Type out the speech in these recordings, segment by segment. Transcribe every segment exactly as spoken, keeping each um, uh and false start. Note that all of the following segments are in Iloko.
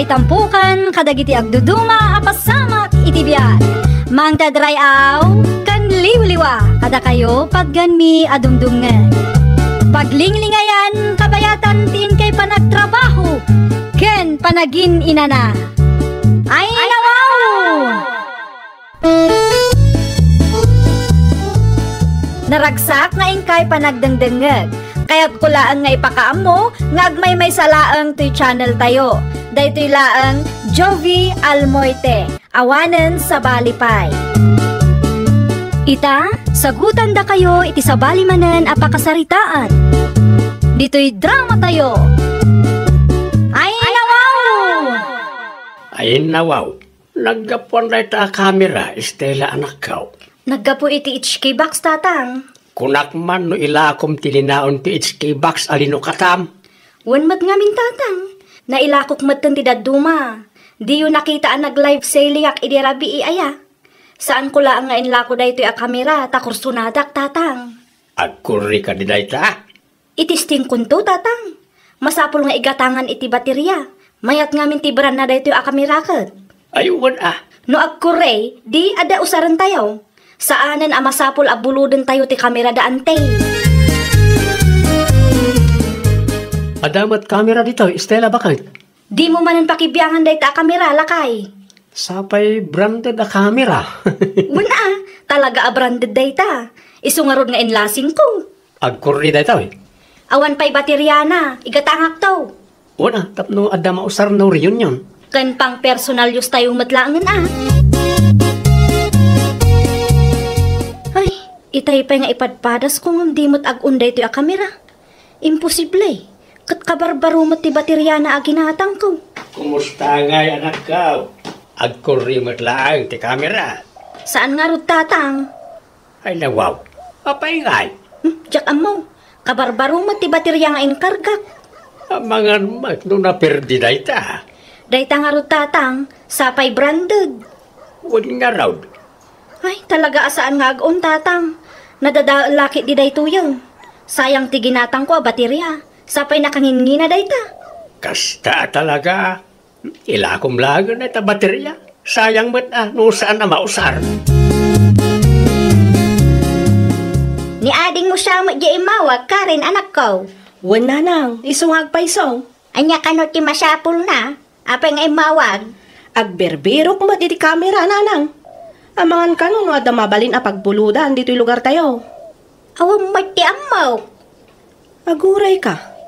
Tampukan kadagiti agduduma a pasamak iti biag. Mangted ray-aw ken liwliwa kadakayo pagganmi a dumdumngeg. Paglinglingayan, kabayatan ti inkay panagtrabaho ken panagin-inana. Ay, nawaw! Naragsak nga inkay panagdengdengngeg. Kayatko laeng nga ipakaammo nga agmaymaysa laeng toy channel tayo. Daytoy laeng Jovi Almoite. Awanen sabali pay. Ita, sagutandakayo iti sabali manen a pakasaritaan. Ditoy drama tayo. Ay, nawaw! Ay, nawaw! Naggapuan dayta a kamera, Estela, anakko. Naggapu iti H K box, tatang. Kunak man no ilakom ti linaon ti H K box a linukatam. Wen met ngamin, tatang. Nailakok metten ti dadduma. Diyo nakita a nag-live selling-ak idi rabii aya. Saanko laeng nga inlako daytoy a kamera ta kursonadak, tatang. Agkurri kadi dayta? Itestingkonto, tatang. Masapul nga igatangan iti bateria. Mayat ngamin ti brandna daytoy a kamera ket. Ay, wen a. No agkurre, di adda usarentayo. Saanen a masapul a bulodentayo ti kamera da Ante. Adda met kamera ditoy, Estela, baket? Dimo manen pakibiangan dayta a kamera, lakay. Sapay branded a kamera. Wen a, talaga a branded dayta. Isu ngarud nga inlasingko. Agkurri daytoy. Awan pay bateriana, igatangakto. Wen a, tapno adda mausar no reunion. Ken pang personal use tayo met laengen a. Ay, itay pay nga ipadpadasko ngem di met ag-on daytoy a kamera. Imposible. Ket kabarbaro met ti bateriana a ginatangko. Kumusta ngay, anakko? Agkurri met laeng ti kamera. Saan ngarud, tatang? Ay, nawaw. Apay ngay? Hmm, diak ammo. Kabarbaro met ti bateria nga inkargak. Amangan met no naperdi dayta. Dayta ngarud, tatang, sapay branded. Wen ngarud. Ay, talaga a saan nga ag-on, tatang. Nadadael la ketdi daytoyen. Sayang ti ginatangko a bateria. Sapay nakangingina dayta. Kasta a talaga. Ilakom laengen dayta bateria. Sayang met a no saan a mausar. Ni adingmo siya met diay immawag, Karen, anakko. Wen, nanang, isu nga agpayso. Ania kano ti masapulna? Apay nga immawag? Agbirbirok met iti kamera, nanang. Amangan kano no adda mabalin a pagbulodan ditoy lugartayo. Awan met ti ammok. Agurayka.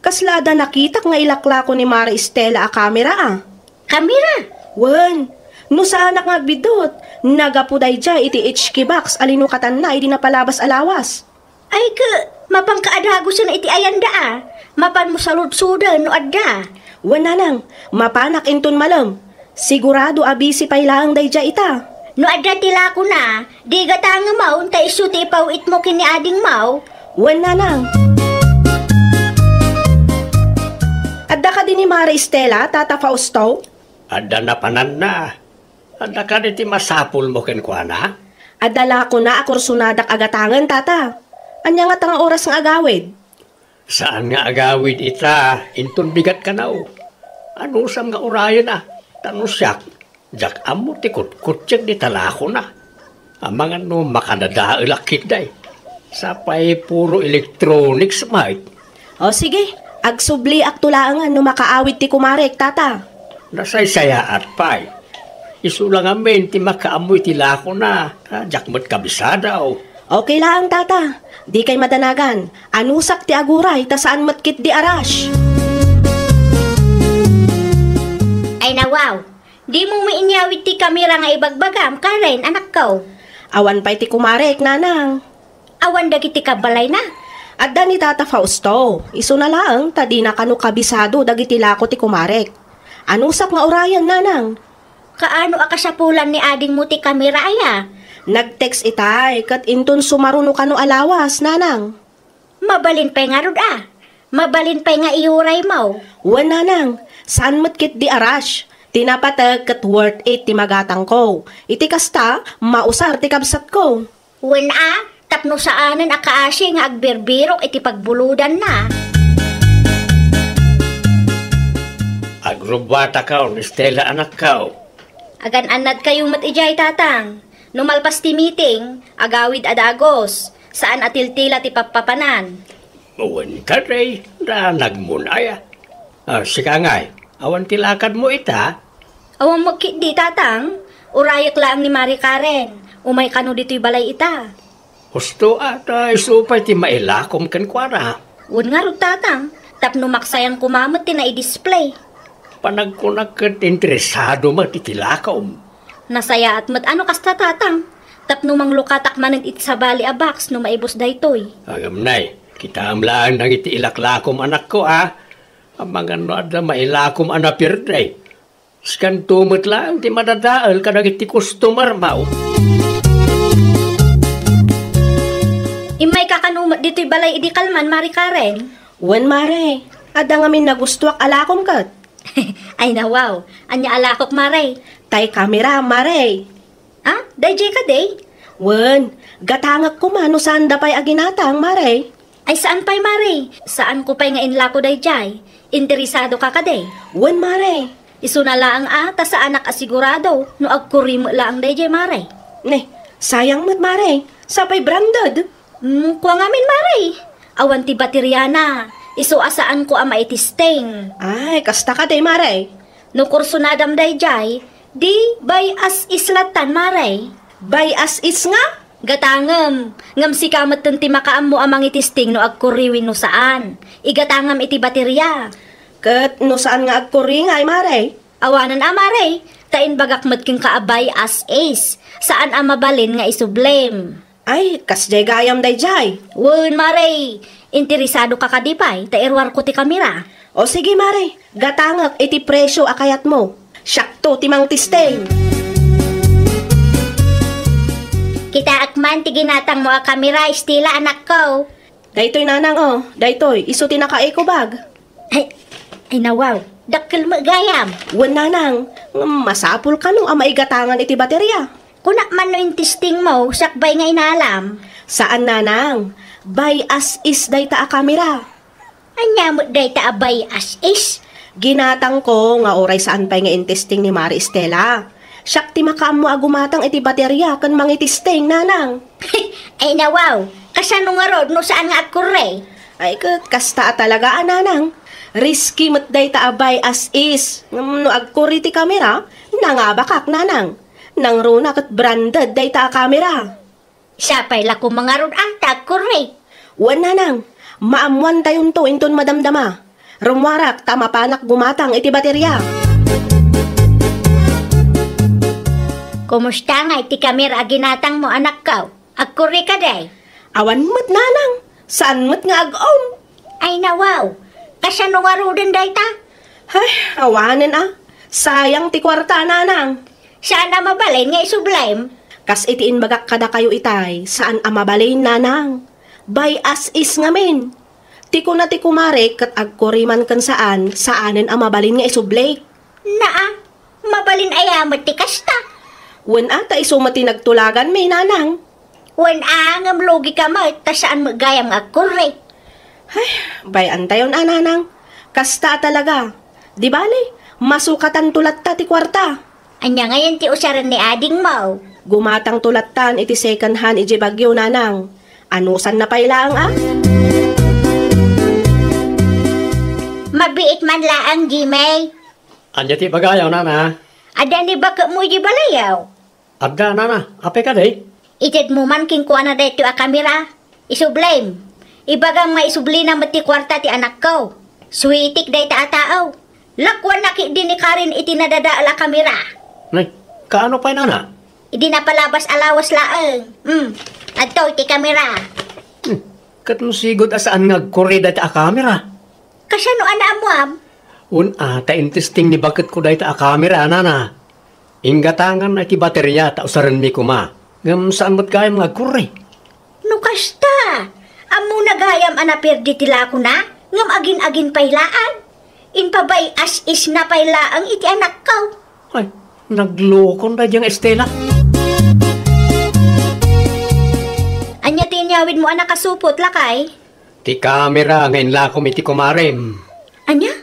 Kasla adda nakitak nga ilaklako ni Mare Estela a kamera, a. Kamera? Wen, no saanak nga agbiddut, nagapu daydiay iti H K box a linukatanna idi napalabas a lawas. Ay, ke, mapanka a dagusen iti ayanda a. Mapanmo saludsoden no adda. Wen, nanang, mapanak inton malem. Sigurado a busy pay laeng daydiay ita. No adda ti lakona, di gatangemaw, ta isu ti ipaw-itmo ken ni adingmaw. Wen, nanang. Adda kadi ni Mare Estela, Tata Fausto? Adda napananna. Adda kadi ti masapulmo kenkuana? Adda lakona a kursonadak a gatangen, Tata. Ania ngata nga oras nga agawid? Saan nga agawid ita, inton bigat kano. Anusam nga urayen a, ta no siak, diak ammo ti kutkuttiek dita lakona. Amangan no makadadaelak ketdi. Sapay puro electronics met. O sige, agsubliakto laengen no makaawid ti kumarek, Tata. Nasaysayaat pay. Isu la ngamin ti makaammo iti lakona, a, diak met kabisado. Okay laeng, Tata. Dikay madanagan. Anusak ti aguray, ta saan met ketdi a rush. Ay, nawaw. Dimo met inyawid ti kamera nga ibagbagam, Karen, anakko. Awan pay ti kumarek, nanang. Awan dagiti kabalayna? Adda ni Tata Fausto. Isuna laeng ta dina kano kabisado dagiti lako ti kumarek. Anusak nga urayen, nanang? Kaano a kasapulan ni adingmo ti kamera aya? Nag-text itay, ket inton sumaruno kano a lawas, nanang. Mabalin pay ngarud a. Mabalin pay nga iyuraymo. Wen, nanang, saan met ketdi a rush. Ti napateg ket worth it ti magatangko. Iti kasta, mausar ti kabsatko. Wen a, tapno saanen a kaasi nga agbirbirok iti pagbulodanna. Ag Rubuatakaon, Estela, anakko. Agan-annadkayo met idiay, Tatang. No malpas ti meeting, agawid a dagus. Saan a tiltila ti pappapanan. Wen kadi, danagmon aya. Ah, sika ngay, awan ti lakadmo ita? Awan met ketdi, Tatang. Urayek laeng ni Mari Karen. Umay kano ditoy balay ita. Husto a, ta isu pay ti mailakom kenkuana. Wen ngarud, Tatang, tapno maksayang koma met ti naidisplay. Panagkunak ket interesado met iti lakom. Nasayaat met a no kasta, Tatang, tapno manglukatak manen iti sabali a box no maibus daytoy. Ngem nay, kitaem laeng dagiti ilaklakom, anakko, a. Amangan no adda mailakom a napierde. Sikanto met laeng ti madadael kadagiti customer-mo. Immayka kano met ditoy balay idi kalman, Mari Karen? Wen, Mare. Adda ngamin nagustoak a lakom ket. Ay, nawaw. Ania a lakok, Mare? Tay kamera, Mare. Ah, daydiay kadi? Wen, gatangek koma no saanda pay a ginatang, Mare. Ay, saan pay, Mare. Saanko pay nga inlako daydiay. Interesadoka kadi? Wen, Mare. Isuna laeng a, ta saanak a sigurado no agkurri met laeng daydiay, Mare. Ne, sayang met, Mare. Sapay branded. Hmm, kua ngamin, Mare. Awan ti bateriana. Isu a saanko a maitesting. Ay, kasta kadi, Mare. No kursunadam daydiay, di bay as is lattan, Mare. Bay as is nga? Gatangem, ngem sika metten ti makaammo a mangitesting no agkurri wenno saan. Igatangam iti bateria. Ket no saan nga agkurri ngay, Mare? Awanen a, Mare, ta imbagak met kenka a bay as is. Saan a mabalin nga isublem. Ay, kasdiay gayam daydiay. Wen, Mare, interesadoka kadi pay, ta iruarko ti kamera. O sige, Mare, gatangek iti presio a kayatmo. Siakto ti mangtesting. Kitaek man ti ginatangmo a kamera, Estela, anakko. Daytoy, nanang, o. Daytoy, isu ti naka-eco bag. Ay, ay, nawaw. Dakkel met gayam. Wen, nanang, ngem masapul kano a maigatangan iti bateria? Kunak man no intestingmo, siak bay nga inalam. Saan, nanang. Bay as is dayta a kamera. Ania met dayta a bay as is? Ginatangko nga uray saan pay nga intesting ni Mari Estela. Siak ti makaammo a gumatang iti bateria ken mangitesting, nanang. Ay, nawaw, kasano ngarud no saan nga agkurri? Ay, ket kasta a talaga a, nanang. Risky met dayta a bay as is. Ngem no agkurri ti kamera, nangabakak, nanang. Nangruna ket branded dayta a kamera. Sapay la koma ngarud a ta agkurri. Wen, nanang, maammoantayonto inton madamdama. Rummuarak ta mapanak gumatang iti bateria. Kumusta ngay ti kamera a ginatangmo, anakko? Agkurri kadi? Awan met, nanang. Saan met nga ag-on. Ay, nawaw. Kasano ngaruden dayta? Ay, awanen a. Sayang ti kuarta, nanang. Saan a mabalin nga isublem? Kas iti imbagak kadakayo itay, saan a mabalin, nanang. Bay as is ngamin. Ti kuna ti kumare ket agkuri man ken saan, saanen a mabalin nga isublek. Naa, mabalin aya met ti kasta? Wen a, ta isu met ti nagtulaganmi, nanang. Wen a, ngem lugika met, ta saan met gayam nga agkurri. Ay, bay-antayon a, nanang. Kasta a talaga. Di bale, masukatanto latta ti kuarta. Ania ngayen ti usaren ni adingmo? Gumatangto lattan iti second hand idiay Baguio, nanang. Anusanna pay laeng a? Mabiit man laeng, Jimmy. Ania ti ibagayo, nana? Adda ni baketmo idiay balayo? Adda, nana. Apay kadi? Itedmo man kenkuana daytoy a kamera. Isublem. Ibagam nga isublina met ti kuarta ti anakko. Suitik dayta a tao. Lakuanna ketdi ni Karen iti nadadael a kamera. Nay, kaano pay, nana? Idi napalabas a lawas laeng. Hmm. Adtoy ti kamera. Hmm. Ket no sigud a saan nga agkurri dayta a kamera? Kasano a naammuam? Wen a, ta intesting ni baketko dayta a kamera, nana. Inggatanganna iti bateria ta usarenmi koma. Ngem saan met gayam nga agkurri. No kasta, ammona gayam a naperdi ti lakona, ngem agin-agin pay laeng. Impabay-as-isna pay laeng iti anakko. Ay, naglokon daydiay nga Estela. Ania ti inyawidmo a nakasupot, lakay? Ti kamera nga inlakom iti kumarem. Ania?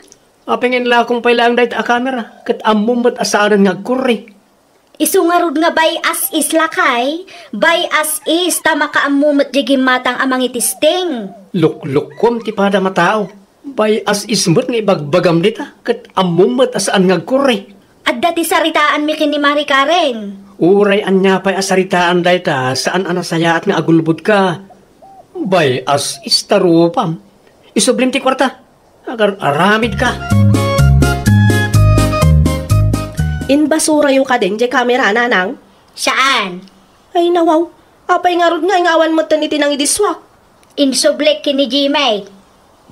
Apay nga inlakom pay laeng dayta a kamera, ket ammom met a saanen nga agkurre. Isu ngarud nga bay-as-is lakay, bay-as-is ta makaammo met diay gimmatang a mangitesting. Luklukkom ti padam a tao. Bay-as-is met nga ibagbagam dita, ket ammom met a saan nga agkurre. Adda ti saritaanmi ken ni Mari Karen. Uray ania pay a saritaan dayta, saan a nasayaat nga agulbodka. Bay-as-is ta rupam. Isublem ti kuarta. Agar-aramidka. Inbasurayo kadin diay kamera, nanang? Saan. Ay, nawaw. Apay ngarud nga ingawan metten iti nangidissuak? Insublek ken ni Jimmy.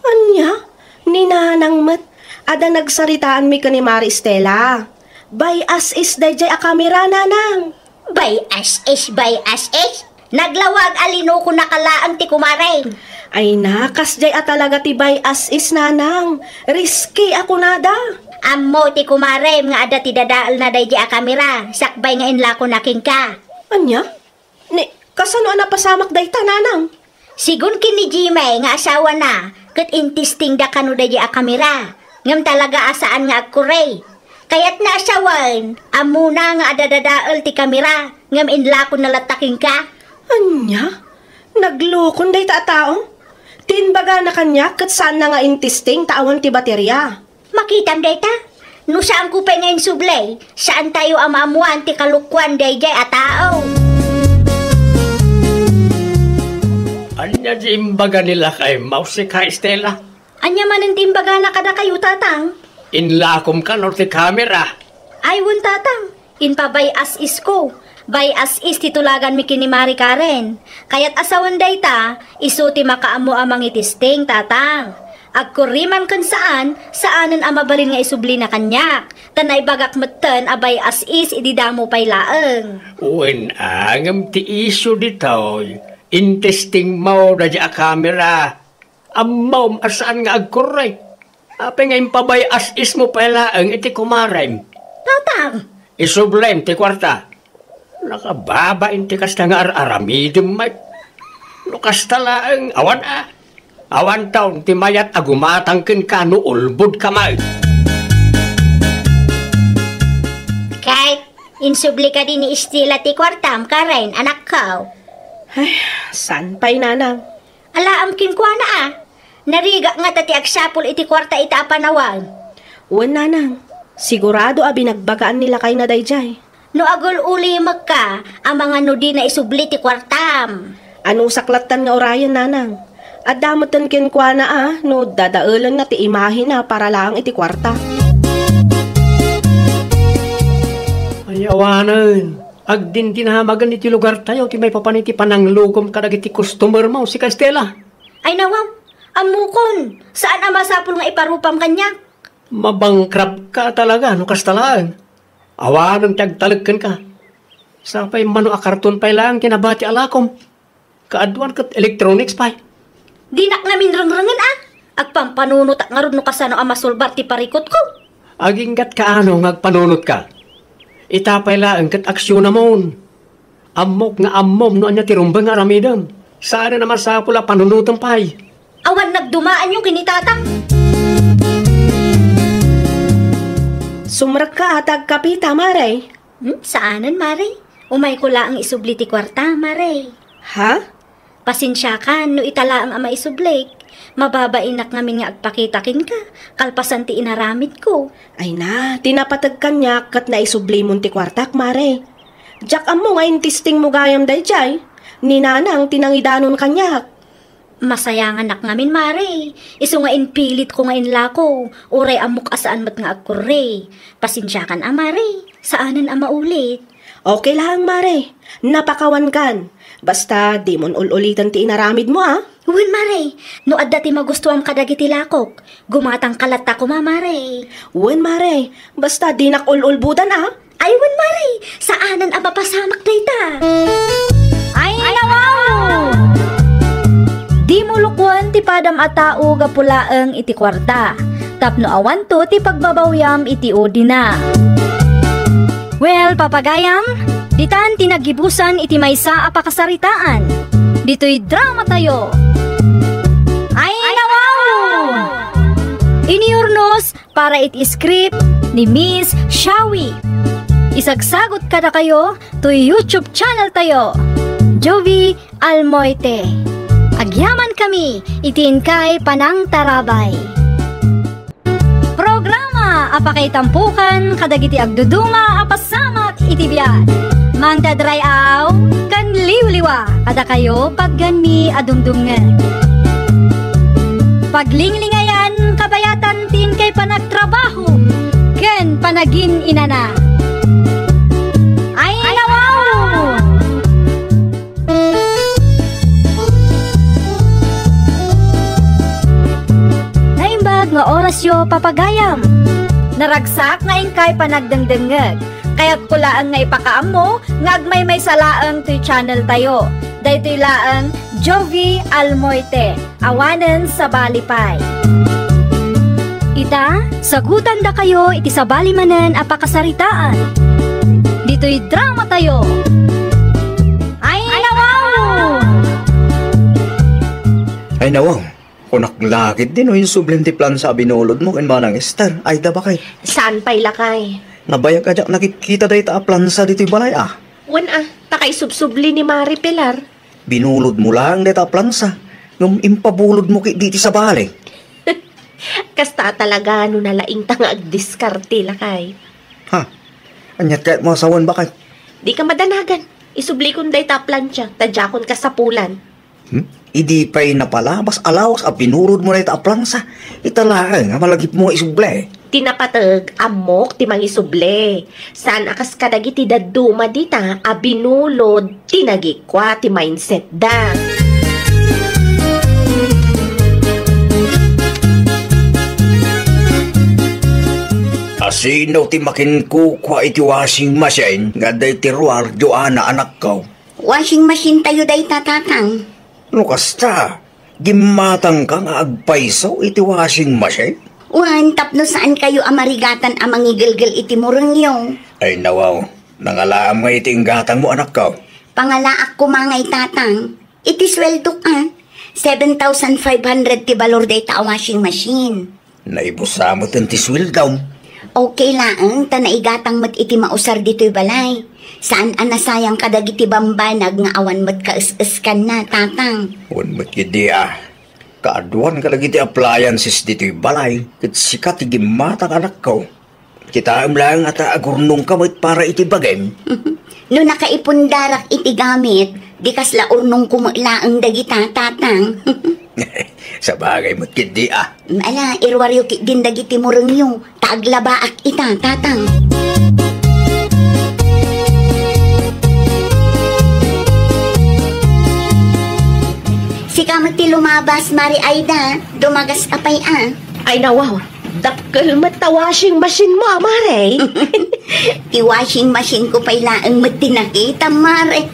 Ania? Ni nanang met. Adda nagsaritaanmi ken ni Mari Estela. Bay-as-is daydiay a kamera, nanang. Bay-as-is, bay-as-is? Naglawag a linukonaka laeng ti kumarem. Ay na, kasdiay a talaga ti bay-as-is, nanang. Risky a kunada. Ammo ti kumarem nga adda ti dadaelna daydiay a kamera, sakbay nga inlakona kenka. Ania? Ni, kasano a napasamak dayta, nanang? Sigun ken ni Jimmy nga asawana, ket intestingda kano daydiay a kamera, ngem talaga a saan nga agkurre. Kayatna a sawen, ammona nga adda dadael ti kamera, ngem inlakonna latta kenka. Ania? Naglukon dayta a tao? Ti imbagana kaniak ket saanna nga intesting ta awan ti bateria. Makitam dayta? No saanko pay nga insublay, saantayo a maammoan ti kalokuan daydiay a tao. Ania ti imbaga ni lakay Mouse ka, Estela? Ania manen ti imbagana kadakayo, Tatang? Inlakom kano ti kamera? Ay, wen, Tatang. Impabay-as-isko. Bay-as-is ti tulaganmi ken ni Mari Karen. Kayat a sawen dayta, isu ti makaammo a mangitesting, Tatang. Agkurre man ken saan, saanen a mabalin nga isublina kaniak. Ta naibagak metten a bay-as-is idi damo pay laeng. Wen, a, ngem ti isu ditoy, intestingmo daydiay a kamera. Ammom a saan nga agkurre. Apay nga impabay-as-ismo pay laeng iti kumarem? Tatang! Isublem ti kuarta. Nakababain ti kasta nga ar-aramidem met. No kasta laeng, awan a. Awanton ti mayat a gumatang kenka no ulbodka met. Ket, insubli kadi ni Estela ti kuartam, Karen, anakko? Ay, saan pay, nanang? Alaem kenkuana a. Narigat ngata ti agsapul iti kuarta ita a panawen. Wen, nanang. Sigurado a binagbagaan ni lakayna daydiay. No agul-ulimekka, amangan no dina isubli ti kuartam. Anusak lattan nga urayen, nanang. Adda metten kenkuana a no dadaelenna ti imahena para laeng iti kuarta. Ay, awanen. Agdindinamagen iti lugartayo ti maipapan iti pananglukom kadagiti customermo, sika Estela. Ay, nawaw, ammokon, saan a masapul nga iparupam kaniak. Mabankrupt ka talaga no kasta laeng. Awanen ti agtalek kenka. Sapay mano a karton pay laeng ti nabati a lakom. Kaaduan ket electronics pay. Dinak ngamin rengrengen a. Agpampanunotak ngarud no kasano a masolbar ti parikutko. Aginggat kaano nga agpanunotka? Ita pay laeng ket aksionamon. Ammok nga ammom no ania ti rumbeng nga aramidem. Saanen a masapul a panunotem pay. Awan nagdumaanyo ken ni Tatang. Sumrekka a ti agkapita, Mare. Hmm, saanen, Mare. Umayko laeng isubli ti kuarta, Mare. Ha? Pasensiakan no ita laeng a maisublik. Mababainak ngamin nga agpakita kenka, kalpasan ti inaramidko. Ay na, ti napateg kaniak ket naisublimon ti kuartak, Mare. Diak ammo nga intestingmo gayam daydiay. Ni Nanang ti nangidanon kaniak. Masayanganak ngamin, Mare. Isu nga impilitko nga inlako, uray ammok a saan met nga agkurre. Pasensiakan a, Mare. Saanen a maulit. Okay laeng, Mare. Napakawankan. Basta, dimon ul-uliten ti inaramidmo, a? Wen, Mare. No adda ti magustuam kadagiti lakok, gumatangka latta koma, Mare. Wen, Mare. Basta, dinak ul-ulbodan, a? Ay, wen, Mare. Saanen a mapasamak dayta. Ay, nawaw! Dimo lukuen ti padam a tao gapu laeng iti kuarta. Tapno awanto ti pagbabawiam iti udina. Well, papagayam, ditan ti naggibusan iti maysa a pakasaritaan. Ditoy drama tayo. Ay, nawaw! Iniyurno para iti script ni Miss Shawi. Isagsagut kadakayo toy YouTube channel tayo, Jovie Almoite. Agyamankami iti inkay panangtarabay. Programa a pakaitampokan kadagiti agduduma a pasamak iti biag. Mangted ray-aw ken liwliwa kadakayo pagganmi a dumdumngeg. Paglinglingayan kabayatan ti inkay panagtrabaho ken panagin-inana. Ay, nawaw! Naimbag nga orasyo, papagayam. Naragsak nga inkay panagdengdengngeg. Kayatko laeng nga ipakaammo nga agmaymaysa laeng toy channel tayo. Daytoy laeng Jovie Almoite, awanen sabali pay. Ita, sagutandakayo iti sabali manen a pakasaritaan. Ditoy drama tayo. Ay, nawaw! Ay, nawaw. Kunak la ketdi no insublen ti plansa a binulodmo ken Manang Ester. Ay, da, bakay. Saan pay, lakay? Nabayag a diak nakitkita dayta a plansa ditoy balay, a. Wen, a, ta kaisubsubli ni Mare Pilar. Binulodmo laeng dayta a plansa, ngem impabulodmo ketdi iti sabali. Kasta talaga no nalaingta nga agdiskarte, lakay. Ha? Aniat kayatmo a sawen, bakay? Dika madanagan. Isublikon dayta a plansa, ta diakon kasapulan. Hmm? Idi pay napalabas a lawas a binulodmo dayta a plansa, ita laeng a malagipmo nga isubli. Ti napateg, ammok ti mangisubli. Saan a kas kadagiti dadduma dita a binulod ti nagikua ti mindsetda. Asino ti makinkukua iti washing machine nga adda iti ruar, Joanna, anakko? Washing machine tayo dayta, tatang. No kasta, gimmatangka nga agpayso iti washing machine? Wen, tapno saan kayo a marigatan a mangigelgel iti murengyo. Ay, nawaw, nangalaam nga iti inggatangmo, anakko. Pangalaak koma ngay, tatang. Iti sueldok, a, seven thousand five hundred ti balor dayta a washing machine. Naibusa met ti sueldom. Okay laeng, ta naigatang met iti mausar ditoy balay. Saan a nasayang kadagiti bambanag nga awan met kaes-eskanna, tatang. Wen met ketdi, a. Kaaduan kadagiti appliances ditoy balay, ket sika ti gimmatang, anakko. Kitaem laeng a ta agurnongka met para iti bagim. No nakaipundarak iti gamit, di kasla urnongko met laeng dagita, tatang. Sabagay met ketdi, a. Ala, iruaryo ketdin dagiti murengyo, ta aglabaak ita, tatang. Sika met ti lumabas, Mare Aida, dumagaska pay, a. Ay, nawaw, dakkel met ta washing machine mo, a, Mare. Ti washing machine ko pay laeng met ti nakitam, Mare.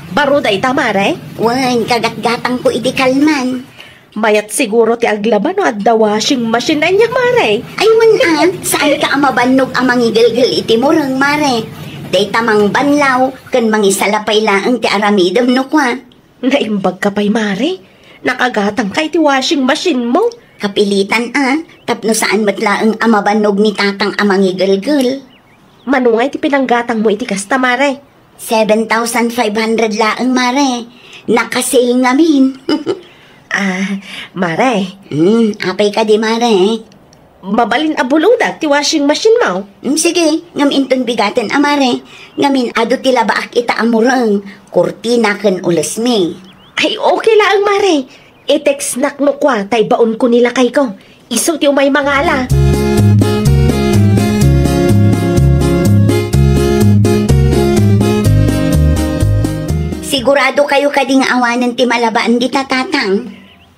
Baro dayta, Mare? Wen, kagatgatangko iti kalman. Mayat siguro ti aglaba no adda washing machine ania, Mare. Ay, wen, a, saanka a mabannog a mangigelgel iti mureng, Mare. Dayta mangbanlaw ken mangisala pay laeng ti aramidem no kua. Naimbagka pay, Mare. Nakagatangka iti washing machine mo. Kapilitan, a, tapno saan met laeng a mabannog ni tatang a mangigelgel. Mano ngay ti pinanggatangmo iti kasta, Mare? Seven thousand five hundred laeng, Mare. Naka-sale ngamin. A, Mare. Hmm, apay kadi, Mare? Mabalin a bulodak ti washing machine mo? Hmm, sige, ngem inton bigaten a, Mare. Ngamin adu ti labaak ita a mureng, kurtina ken ulesmi. Ay, okay laeng, Mare. I-textnak no kua ta ibaonko ni lakayko. Isu ti umay mangala. Sigurado kayo kadi nga awanen ti malabaan dita, tatang?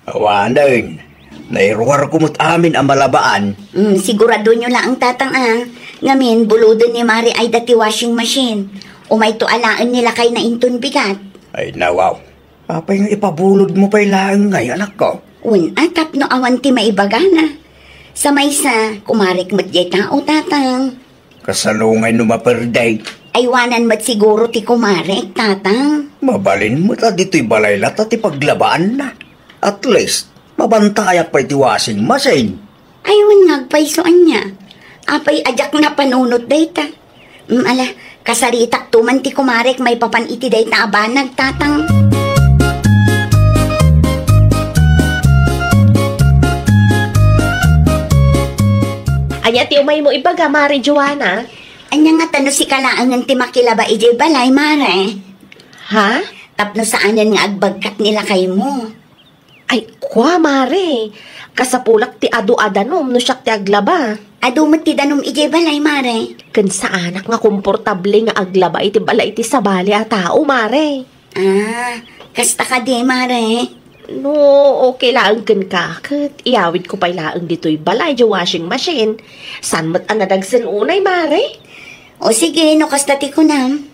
Awanen. Nairuarko met amin a malabaan. Mm, siguradonyo laeng, tatang, a. Ngamin, buloden ni Mare Aida ti washing machine. Umayto alaen ni lakayna inton bigat. Ay, nawaw. Apay nga ipabulodmo pay laeng ngay, anakko? Wen, a, tapno awan ti maibagana. Sa maysa, kumarek met diay tao, tatang. Kasano ngay no maperdi? Aywanan met siguro ti kumarek, tatang. Mabalin met a ditoy balay latta ti paglabaanna. At least, mabantayak pay ti washing machine. Ay, wen nga agpayso ania. Apay a diak napanunot dayta. Mm, ala, kasaritakto man ti kumarek maipapan iti dayta a banag, Tatang. Ania ti umaymo ibaga, Mare Joanna? Ania ngata no sika laengen ti makilaba idiay balay, Mare? Ha? Tapno saanen nga agbagkat ni lakaymo. Ay, kua, Mare. Kasapulak ti adu a danum no siak ti aglaba. Adu met ti danum idiay balay, Mare. Ken saanak nga komportable nga aglaba iti balay ti sabali a tao, Mare. Ah, kasta kadi, Mare? No, okay laeng kenka, ket iyawidko pay laeng ditoy balay diay washing machine. Saan met a nadagsen unay, Mare? O sige, no kasta ti kunam.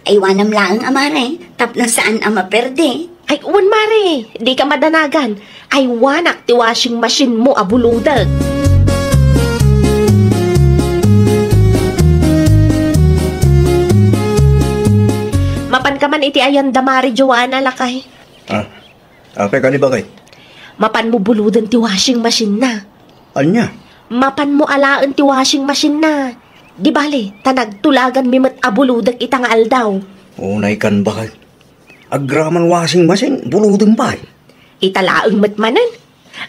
Aywanam laeng a, Mare, tapno saan a maperde. Ay, wen, Mare, dika madanagan. Aywanak ti washing machine mo a buludek. Mapanka man iti ayanda, Mare Joanna, lakay. Ah, apay kadi, bakit? Mapanmo buluden ti washing machine na. Ania? Mapanmo alaen ti washing machine na. Di bale, ta nagtulaganmi met a buludek ita nga aldaw. Unay kan, bakit? Agraman washing machine, buluden pay. Ita laeng met manen.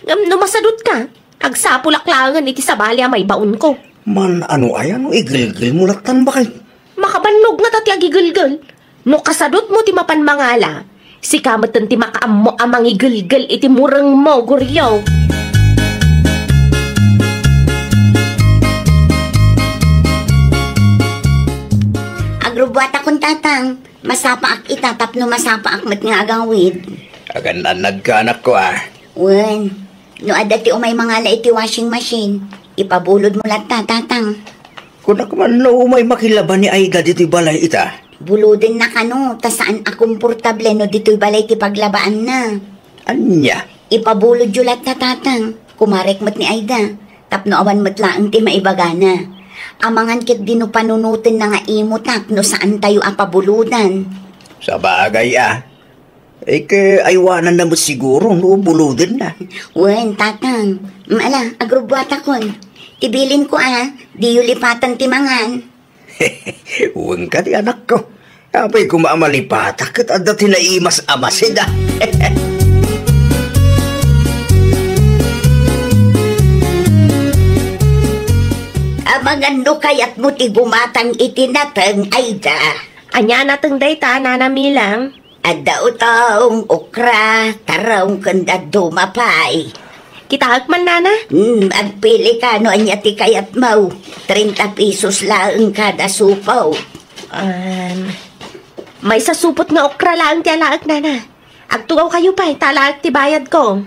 Ngem no masadutka, agsapulak laengen iti sabali a maibaonko. Man-ano aya no igelgelmo lattan, bakit? Makabannog ngata ti agigelgel. No kasadutmo ti mapan mangala, sika metten ti makaammo a mangigelgel iti murengmo, Goryo. Agrubbuatakon, Tatang. Masapaak ita tapno masapaak met nga agawid. Agan-annadka, anakko, a. Wen, no adda ti umay mangala iti washing machine, ipabulodmo latta, Tatang. Kunak man no umay makilaba ni Aida ditoy balay ita. Bulodenna kano, ta saan a komportable no ditoy balay ti paglabaanna. Ania? Ipabulodyo latta, Tatang. Kumarek met ni Aida. Tapno awan met laeng ti maibagana. Amangan ketdi no panunotenna nga imo tapno saantayo a pabulodan. Sabagay a. Ike, aywananna met siguro no bulodenna. Wen, Tatang. Mm, ala, agrubbuatakon. Ti bilinko a, diyo lipatan ti mangan. Wen kadi, anakko. Apay koma a malipatak ket adda ti naimas a masida. Amangan no kayatmo ti gumatang iti nateng, Aida. Ania nateng dayta, Nana Milang? Adda utong, okra, tarong, ken dadduma pay. Kitaek man, Nana? Hmm, agpilika no ania ti kayatmo. Treinta pesos laeng kada supo. Um, maysa supot nga okra laeng ti alaek, Nana. Agtugawkayo pay, ta alaek ti bayadko.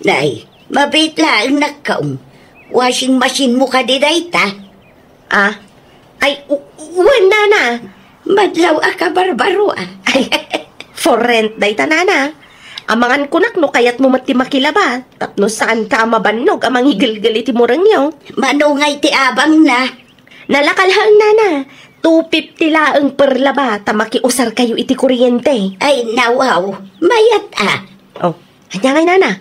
Nay, mabiit laeng nakkaon. Washing machine mo kadi dayta? Ah? Ay, u-, wen, Nana. Madlaw a kabarbaro, a. Ay, for rent dayta, Nana. Amangan kunak no kayatmo met ti makilaba, tapno saanka a mabannog a mangigelgel iti murengyo. Mano ngay ti abangna? Nalakalhaeng, Nana. Two fifty laeng per laba ta makiusarkayo iti kuryente. Ay, nawaw. Mayat a. Oh, ania ngay, Nana?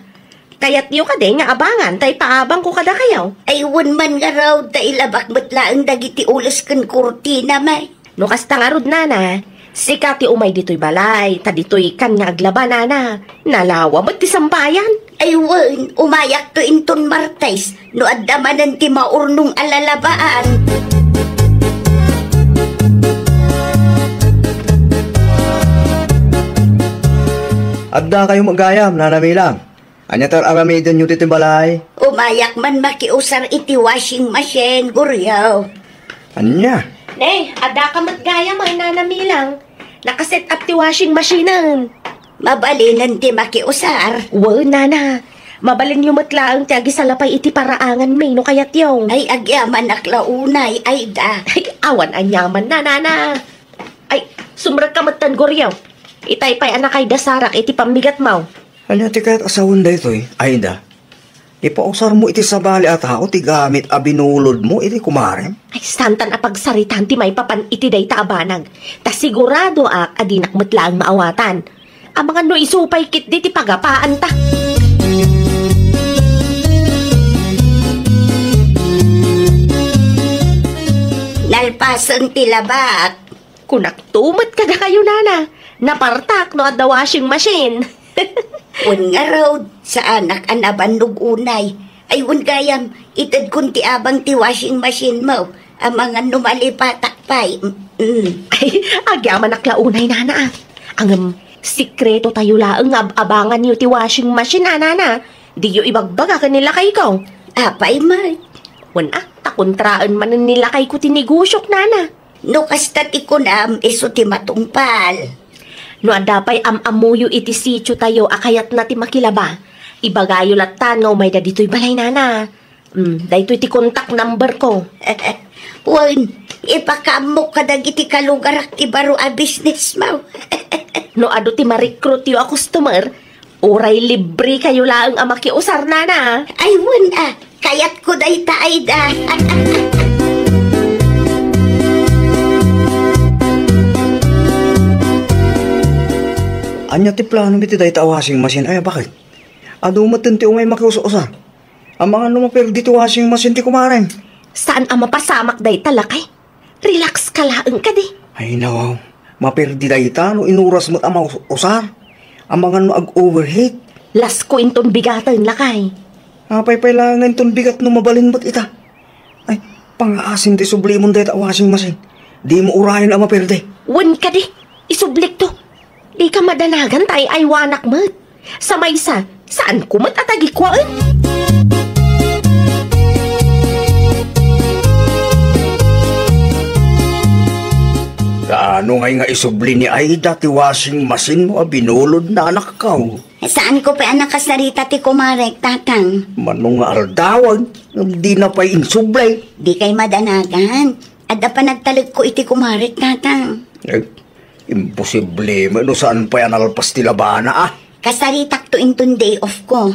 Kayatyo kadi nga abangan ta ipaabangko kadakayo? Ay, wen man ngarud ta ilabak met laeng dagiti ules ken kurtina, may. No kasta ngarud, Nana, sika ti umay ditoy balay, ta ditoykan nga aglaba, Nana. Nalawa met ti sampayan. Ay, wen, umayakto inton Martes, no adda manen ti maurnong a lalabaan. Addakayo met gayam, Nana Milang. Ania ti ar-aramidenyo ditoy balay? Umayak man makiusar iti washing machine, Goryo. Ania? Ne, addaka met gayam, Nana Milang. Naka-set up ti washing machine-en. Mabalinen ti makiusar. Wen, Nana. Mabalinyo met laeng ti agisalapay iti paraanganmi no kayatyo. Ay, agyamanak la unay, Aida. Ay, awan aniamanna, Nana. Ay, sumrekka metten, Goryo. Itay pay a nakaidasarak iti pammigatmo. Ania ti kayat a sawen daytoy, Aida? Ipausarmo iti sabali a tao ti gamit a binulodmo iti kumarem? Ay, santan a pagsaritaan ti maipapan iti dayta a banag. Ta siguradoak a dinak met laeng maawatan. Amangan no isu pay ketdi ti pagapaanta. Asan ti labak? Kunakto met kadakayo, nana. Napartak no adda washing machine. Wen ngarud, saanak a nabannog unay. Ay, wen gayam, itedkon ti abang ti washing machine mo. Amangan no malipatak pay. Mm. Ay, agyamanak la unay, nana, ah. Ngem, sekreto tayo laeng nga ab-abanganyo ti washing machine, a, nana. Diyo ibagbaga ken ni lakayko. Apay met? Wen a, ta kontraen manen ni lakayko ti negosiok, nana. No kasta ti kunam, isu ti matungpal. No adda pay am-ammoyo iti sitio tayo a kayatna ti makilaba, ibagayo lattan nga umayda ditoy balay, nana. Mm, daytoy ti contact number ko. Wen, ipakaammok kadagiti kalugarak ti baro a business mo. No adu ti ma-recruit yo a customer, uray libre kayo laeng a makiusar, nana. Ay, wen, ah, kayatko dayta, Aida. Ania ti plano mi ti dayta a washing machine? Ay, bakit? Adu met ti umay makius-usar. Amangan no maperdi ti washing machine ti kumarem. Saan a mapasamak dayta, lakay? Relax ka laeng kadi. Ay, nawaw. Maperdi dayta no inuras met a maus-usar. Amangan no ag-overheat. Lasko inton bigaten, lakay. Apay pay laeng inton bigat no mabalin met ita. Ay, pangaasim ti sublimon dayta a washing machine. Dimo urayen a maperdi. Wen kadi, isublikto. Dika madanagan ta ay-aywanak met. Sa maysa, saanko met a tagikuaen. Kaano ngay nga isubli ni Aida ti washing machine mo a binulod na anakkaw? Saanko pay a nakasarita ti kumarek, Tatang. Mano nga aldawan, ngem dina pay insubli. Dikay madanagan. Adda panagtalekko iti kumarek, Tatang. Eh, imposible, no saan pay a nalpas ti labana, ah. Kasaritakto inton day off ko.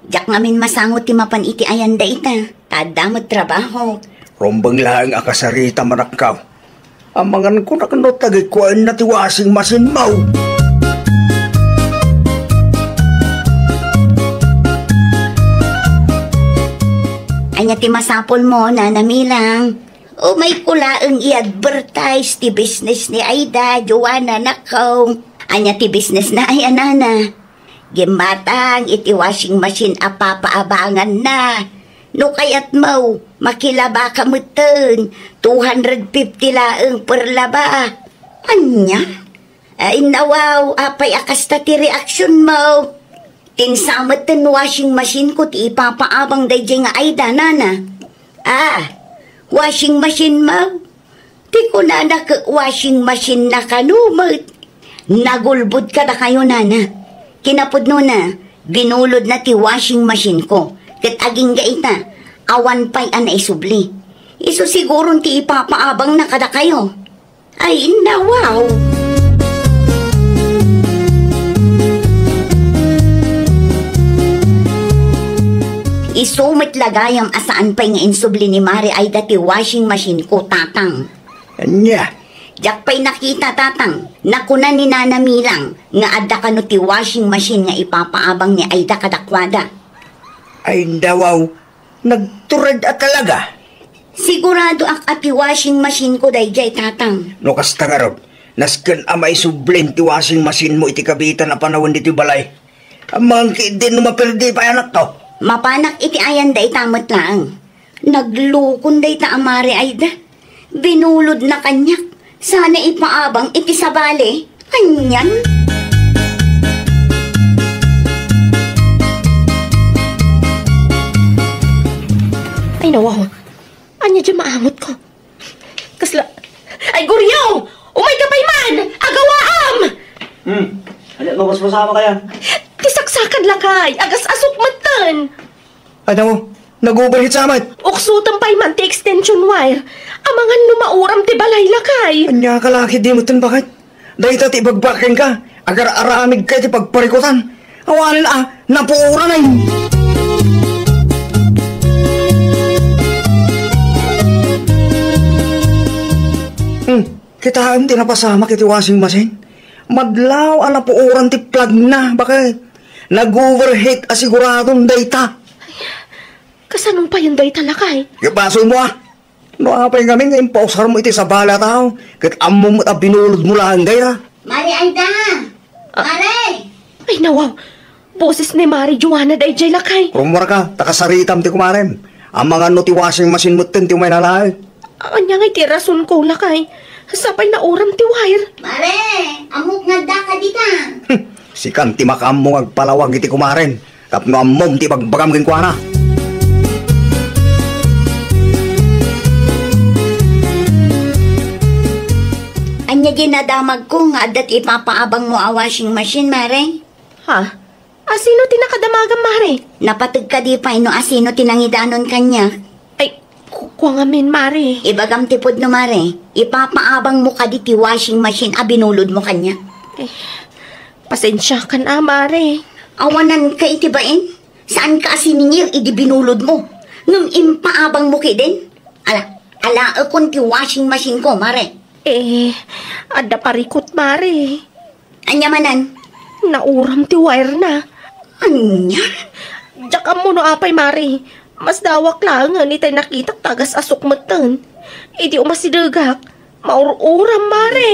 Diak ngamin masango ti mapan iti ayan dayta. Ta adda met trabaho. Rumbeng laeng a kasarita, manakkaw. Amangan ko nakno tagikuaenna ti washing machine mo. Ania ti masapul mo, Nana Milang? Umayko laeng i-advertise ti business ni Aida, Joanna, nakaw. Ania ti business na ay, a, nana? Gimmatang iti washing machine a papaabanganna. No kayatmo, makilabaka metten. Two hundred fifty laeng per laba. Ania? Ay, nawaw, apay a kasta ti reaksyon mo? Tinsa metten washing machine ko ti ipapaabang daydiay nga Aida, nana. Ah, washing machine mo? Ti kunana ket washing machine na kano met. Nagulbod kadakayo, nana. Kinapudnona, binulod na ti washing machine ko. Ket agingga ita, awan pay a naisubli. Isu siguron ti ipapaabang na kadakayo. Ay, nawaw! Isu met la gayam a saan pay nga insubli ni Mare Aida ti washing machine ko, Tatang. Ania? Diak pay nakita, Tatang. Nakuna ni Nana Milang nga adda kano ti washing machine nga ipapaabang ni Aida kadakuada. Ay, nawaw! Nagtured a talaga. Siguradoak a ti washing machine ko daydiay, Tatang. No kasta ngarud, nasken a maisublin ti washing machine mo iti kabitan a panawen ditoy balay. Amangan ketdin no maperdi pay anakto. Mapanak iti ayan dayta met laeng. Naglukon dayta a Mare Aida. Binulod na kaniak. Sana ipaabang iti sabali. Anian? Ay, nawaw. Ania diay maangot ko? Kasla, ay, Goryo! Umay ka pay man! Agawaam! Hmm. Ania, mabasbasama kaya? Ti saksakad lakay, agas-asok metten. Ay, naku, nag-overheat sa met. Uksoten pay man ti extension wire. Amangan no mauram ti balay lakay. Ania ka la ketdi metten, baket? Dayta ti ibagbaga kenka, agar-aramidka iti pagparikutan. Awanen a, napuoran ay. Hmm, kitaem ti napasamak iti washing machine. Madlaw a napuoran ti plug na, baket? Nag-overheat a siguradon dayta. Kasano payen dayta, lakay? Gabaso mo, ah. No apay ngamin nga impausarmo iti sabali a tao, ket ammom met a binulodmo laeng dayta. Mare Aida! Ah. Mare! Ay, nawaw! Boses ni Mare Joanna daydiay, lakay. Rummuarka, ta kasaritam ti kumarem. Amangan no ti washing machine metten ti umay nalaeng. Ania ngay ti rasonko, lakay? Sapay nauram ti wire. Mare, ammok nga addaka dita. Hmm, sikan ti makaammo nga agpalawag iti kumarem. Tapno ammom ti ibagbagam kenkuana. Ania diay nadamagko nga adda ti ipapaabangmo a washing machine, Mare? Ha? Asino ti nakadamagam, Mare? Napateg kadi pay no asino ti nangidanon kaniak? Ay, ku-, kua ngamin, Mare. Ibagam ti pudno, Mare. Ipapaabangmo kadi ti washing machine a binulodmo kaniak? Eh, pasensiakan a, Mare. Awananka iti bain? Saanka a siningir idi binulodmo? Ngem impaabangmo ketdin? Ala, alaekon ti washing machine ko, Mare. Eh, adda parikut, Mare. Ania manen? Nauram ti wire na. Ania? Diak ammo no apay, Mare. Masdawak laengen itay nakitak ta agas-asok metten. Idi umasidegak, maur-uram, Mare.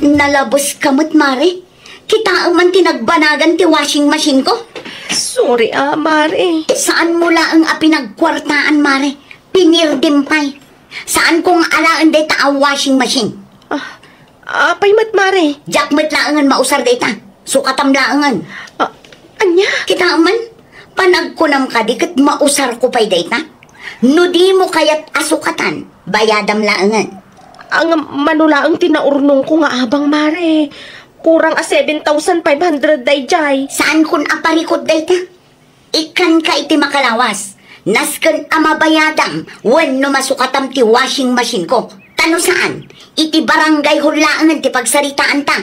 Nalabeska met, Mare. Kitaem man ti nagbanagan ti washing machine ko. Sorry, a, Mare. Saanmo laeng a pinagkuartaan, Mare. Pinirdim pay. Saanko nga alaen dayta a washing machine. Ah, apay met, Mare? Diak met laengen mausar dayta. Sukatam laengen. Ah, ania? Kitaem man, panagkunam kadi ket mausarko pay dayta. No dimo kayat a sukatan, bayadam laengen. Ang mano laeng ti naurnongko nga abang, Mare. Kurang a seven thousand five hundred daydiay. Saankon a parikut dayta. Ikkanka iti makalawas. Nasken a mabayadam wenno masukatam ti washing machine ko. Ta no saan, iti barangay hon laengen ti pagsaritaanta.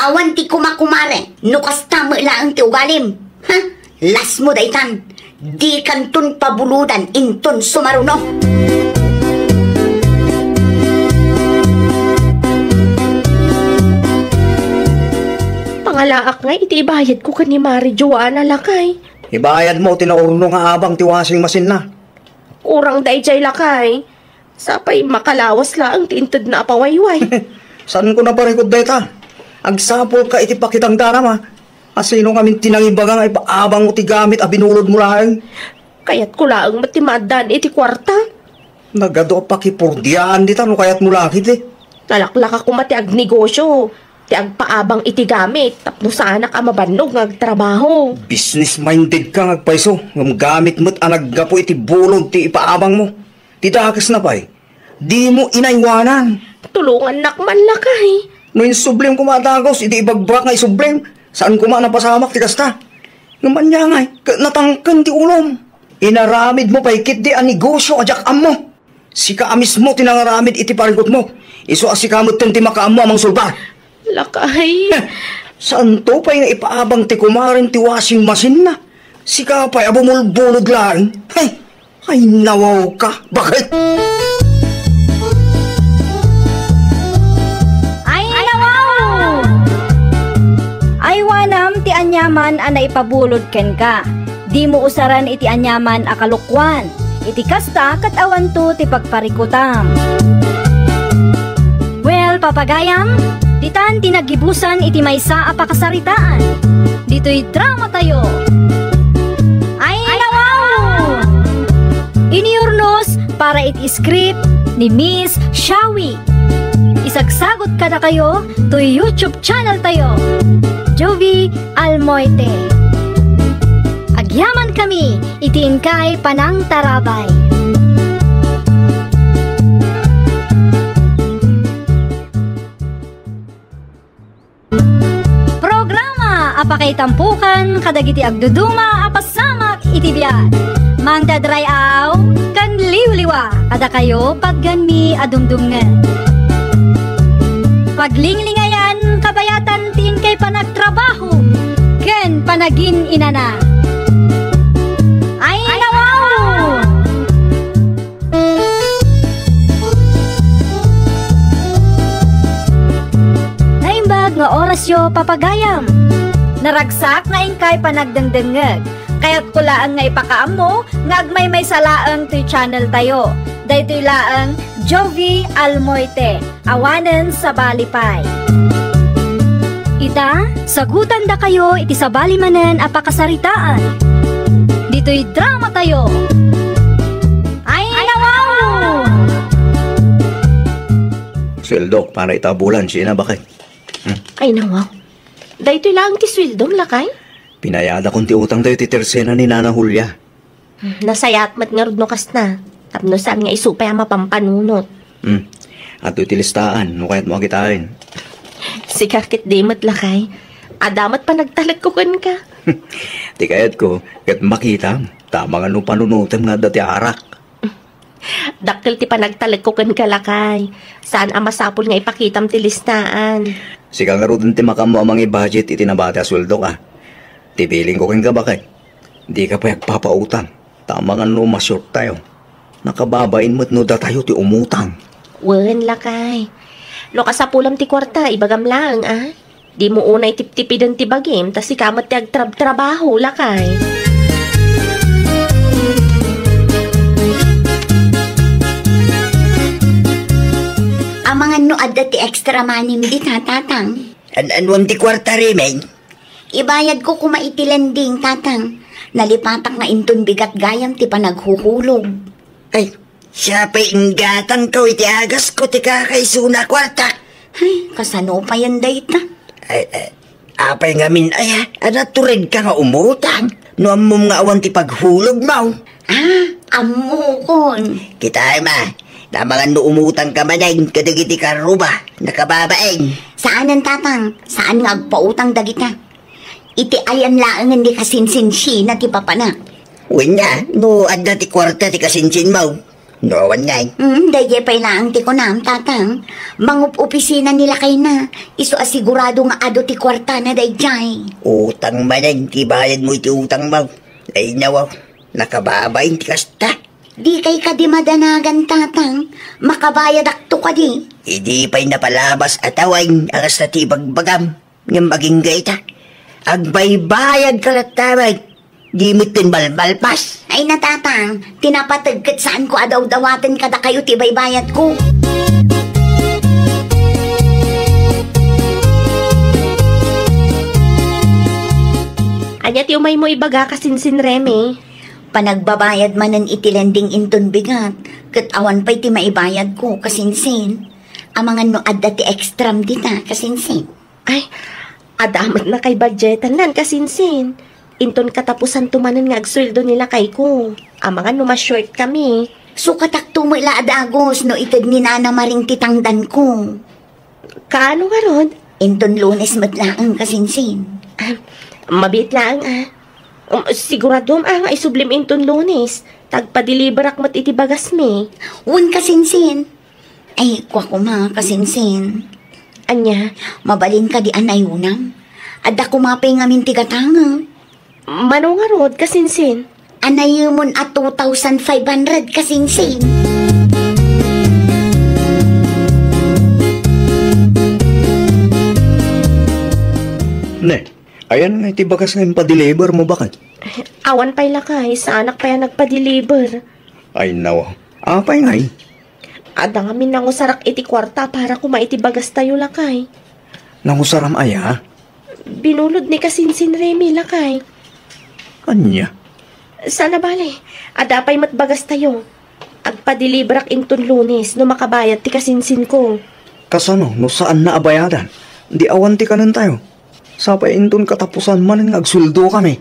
Awan ti kumakumare no kasta met laeng ti ugalim. Ha? Lasmo daytan. Dikanton pabulodan inton sumaruno. Pangalaak nga iti ibayadko ken ni Mare Joanna, lakay. Ibayadmo ti naurno nga abang ti washing machine na. Kurang daydiay, lakay. Sapay makalawas laeng ti intedna a pawayway. Saanko naparikut dayta. Agsapulka iti pakitangdanam, a. Asino ngamin ti nangibaga nga ipaabangmo ti gamit a binulodmo laeng? Kayatko laeng met ti maaddaan iti kuarta. Nagadu a pakipurdiaan dita no kayatmo la ketdi. Nalaklaka koma ti agnegosio, ti agpaabang iti gamit tapno saanak a mabannog nga agtrabaho. Business-minded ka nga agpayso, ngem gamit met a naggapu iti bulod ti ipaabangmo. Ti dakesna pay, dimo inaywanan. Tulongannak man, lakay. No insublim koma a dagus iti ibagbagak nga isublim, saan koma a napasamak ti kasta. Ngem ania ngay, ket natangken ti ulom. Inaramidmo pay ketdi a negosio a diak ammo. Sika a mismo ti nangaramid iti parikutmo. Isu a sika metten ti makaammo a mangsolbar. Lakay. Heh, saanto pay nga ipaabang ti kumarem ti washing machine na. Sika pay a bumulbulod laeng. Hay, ay, nawawka. Bakit? Ay, nawaw! Aywanam ti aniaman a naipabulod kenka. Dimo usaran iti aniaman a kalokuan. Iti kasta, ket awanto ti pagparikutam. Well, papagayam, ditan ti naggibusan iti maysa a pakasaritaan. Ditoy drama tayo. Ay, nawaw! Inurnos para iti script ni Miss Shawi. Isagsagot kadakayo to YouTube channel tayo, Jovie Almoite. Agyaman kami iti inkay panangtarabay. Programa a pakaitampokan kadagiti agduduma a pasamak iti biag. Mangted ray-aw ken liwliwa kadakayo patgenmi a dumdumngen. Paglinglingayan kabayatan ti inkay panagtrabaho ken panagin-inana. Ay, nawaw! Naimbag nga orasyo, papagayam. Naragsak nga inkay panagdengdengngeg. Kayatko laeng nga ipakaammo nga agmaymaysa laeng toy channel tayo. Daytoy laeng Jovie Almoite, awanen sabali pay. Ita, sagutandakayo iti sabali manen a pakasaritaan. Ditoy drama tayo. Ay, nawaw! Sueldok para ita bulan, sina bakit? Hmm? Ay, nawaw. Daytoy laeng ti sueldom, lakay? Pinayadak ti utang tayo ti tersena ni Nana Julia. Hmm, nasayaat met ngarud no kasta. Tapno saan nga isu pay a mapampanunot. Hmm. Adtoy ti listaan, no kayatmo a kitaen. Sika ket di met, lakay. Adda met panagtalekko kenka. Ti kayatko, ket makitam, ta amangan no panunotem nga adda ti arak. Dakkel ti panagtalekko kenka, lakay. Saan a masapul nga ipakitam ti listaan. Sika ngaruden ti makaammo a mangi-budget iti nabati a sueldok, a. Ti bilingko kenka, bakit? Dika pay agpapautang. Ta amangan no ma-short tayo. Nakababain met no datayo ti umutang. Wen, lakay. No kasapulam ti kuarta, ibagam laeng, a. Dimo unay tiptipiden ti bagim, ta sika met ti agtrabtrabaho, lakay. Amangan no adda ti extra money dita, tatang. An-anuam ti kuarta, Remeng? Ibayadko koma iti lending, tatang. Nalipatak nga inton bigat gayam ti panaghuhulog. Ay, siya pay inggatanko iti agasko ti kakaisuna a kuarta. Ay, kasano payen dayta? Ay, ay, apay ngamin aya, a naturedka nga umutang? No ammom nga awan ti paghulogmo. Ah, ammokon. Kitaem a, amangan no umutangka manen kadagiti karuba, nakababain. Saanen, tatang, saan nga agpautang dagita. Iti ayan laengen ni kasinsinsiena ti papanak. Wen a, no adda ti kuarta ti kasinsinmo. No awan ngay. Hmm, daydiay pay laeng ti kunam, tatang. Mangup-opisina ni lakayna. Isu a sigurado nga adu ti kuartana daydiay. Utang manen ti bayadmo iti utangmo. Ay, nawaw. Nakababain ti kasta. Dikay kadi madanagan, tatang. Makabayadakto kadi. Idi pay napalabas a tawen a kasta ti ibagbagam. Ngem agingga ita, agbaybayadka latta met. Di met ken malmalpas. Ay, natatang, ti napateg ket saanko a dawdawaten kadakayo ti baybayadko. Ania ti umaymo ibaga, kasinsin Remy? Panagbabayad manen iti lending inton bigat, ket awan pay ti maibayadko, kasinsin. Amangan no adda ti extram dita, kasinsin. Ay, adda met nakay budgetan lan, kasinsin. Inton katapusanto manen nga agsueldo ni lakayko. Amangan no ma-short kami. Sukatakto met la a dagus no ited ni Nana Maring ti tangdanko. Kaano ngarud? Inton Lunes met laeng, kasinsin. Ah, mabiit laeng, ah. Um, siguradom, ah, nga isublim inton Lunes. Tagpadeliverak met iti bagasmi. Wen, kasinsin. Ay, kua koma, kasinsin. Ania? Mabalin kadi a nayonam? Adda koma pay ngamin ti gatangek. Mano ngarud, kasinsin? Anayemon a two thousand five hundred, kasinsin. Ne, ayan nga iti bagas nga impadeliver mo, bakit? Awan pay lakay, saanak pay a nagpadeliver. Ay, nawa. Apay ngay? Adda ngamin nangusarak iti kuarta para koma iti bagastayo, lakay. Nangusaram aya? Binulod ni kasinsin Remy, lakay. Ania? Saan a bale, adda pay met bagastayo. Agpadeliverak inton Lunes no makabayad ti kasinsinko. Kasano no saanna a bayadan? Di awan ti kanentayo. Sapay inton katapusan manen nga agsueldo kami.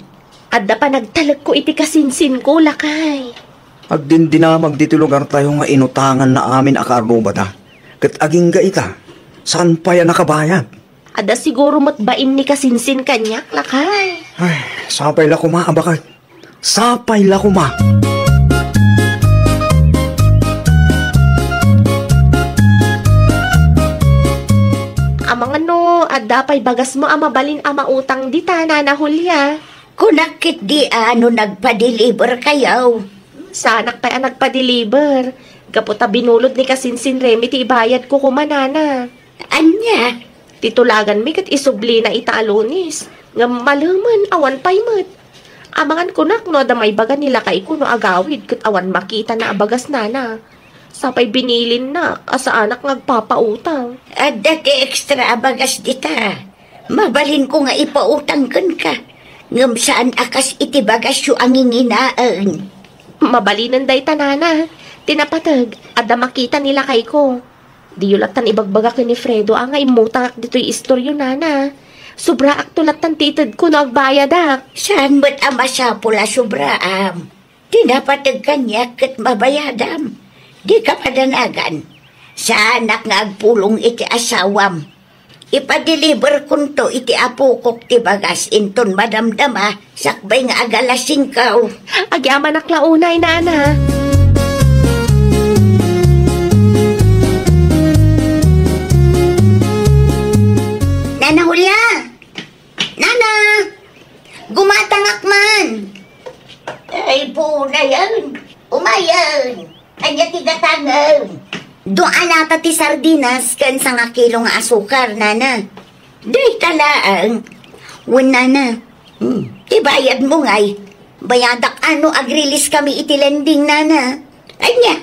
Adda panagtalekko iti kasinsinko, lakay. Agdindinamag ditoy lugartayo nga inutanganna amin a kaarrubada. Ket agingga ita, saan pay a nakabayad. Adda siguro met bain ni kasinsin kaniak, lakay. Ay, sapay la koma, abakay. Sapay la koma. Amangan no adda pay bagasmo a mabalin a mautang dita, Nana Julia. Kunak ketdi a no nagpadeliver kayo. Saanak pay a nagpadeliver. Gapu ta binulod ni kasinsin Remy ti ibayadko koma, Nana. Ania? Ti tulaganmi ket isublina ita a Lunes. Ngem malemen, awan pay met. Amangan kunak no adda maibaga ni lakayko no agawid ket awan makitana a bagas, nana. Sapay binilinnak a saanak nga agpapautang. Adda ti extra a bagas dita. Mabalinko nga ipautang kenka. Ngem saan a kas iti bagasyo a nginginaen. Mabalinen dayta, nana. Ti napateg, adda makita ni lakayko. Diyo lattan ibagbaga ken ni Fredo a nga immutangak ditoy istoryo, nana. Sobraakto lattan ti itedko no agbayadak. Saan met a masapul a sobraam? Ti napateg kaniak ket mabayadam. Dika padanagan. Saanak nga agpulong iti asawam. Ipadeliver kunto iti apokok ti bagas inton madamdama sakbay nga agalasingkaw. Agyamanak la unay, nana. Nana Julia! Nana! Gumatangak man! Ay, punayan! Umayan! Ania ti gatangen? Dua a lata ti sardinas ken sangakilo nga asukar, nana. Dayta laeng. Wen, nana. Hmm. Ti bayadmo ngay. Bayadak a no agriliskami iti lending, nana. Ania?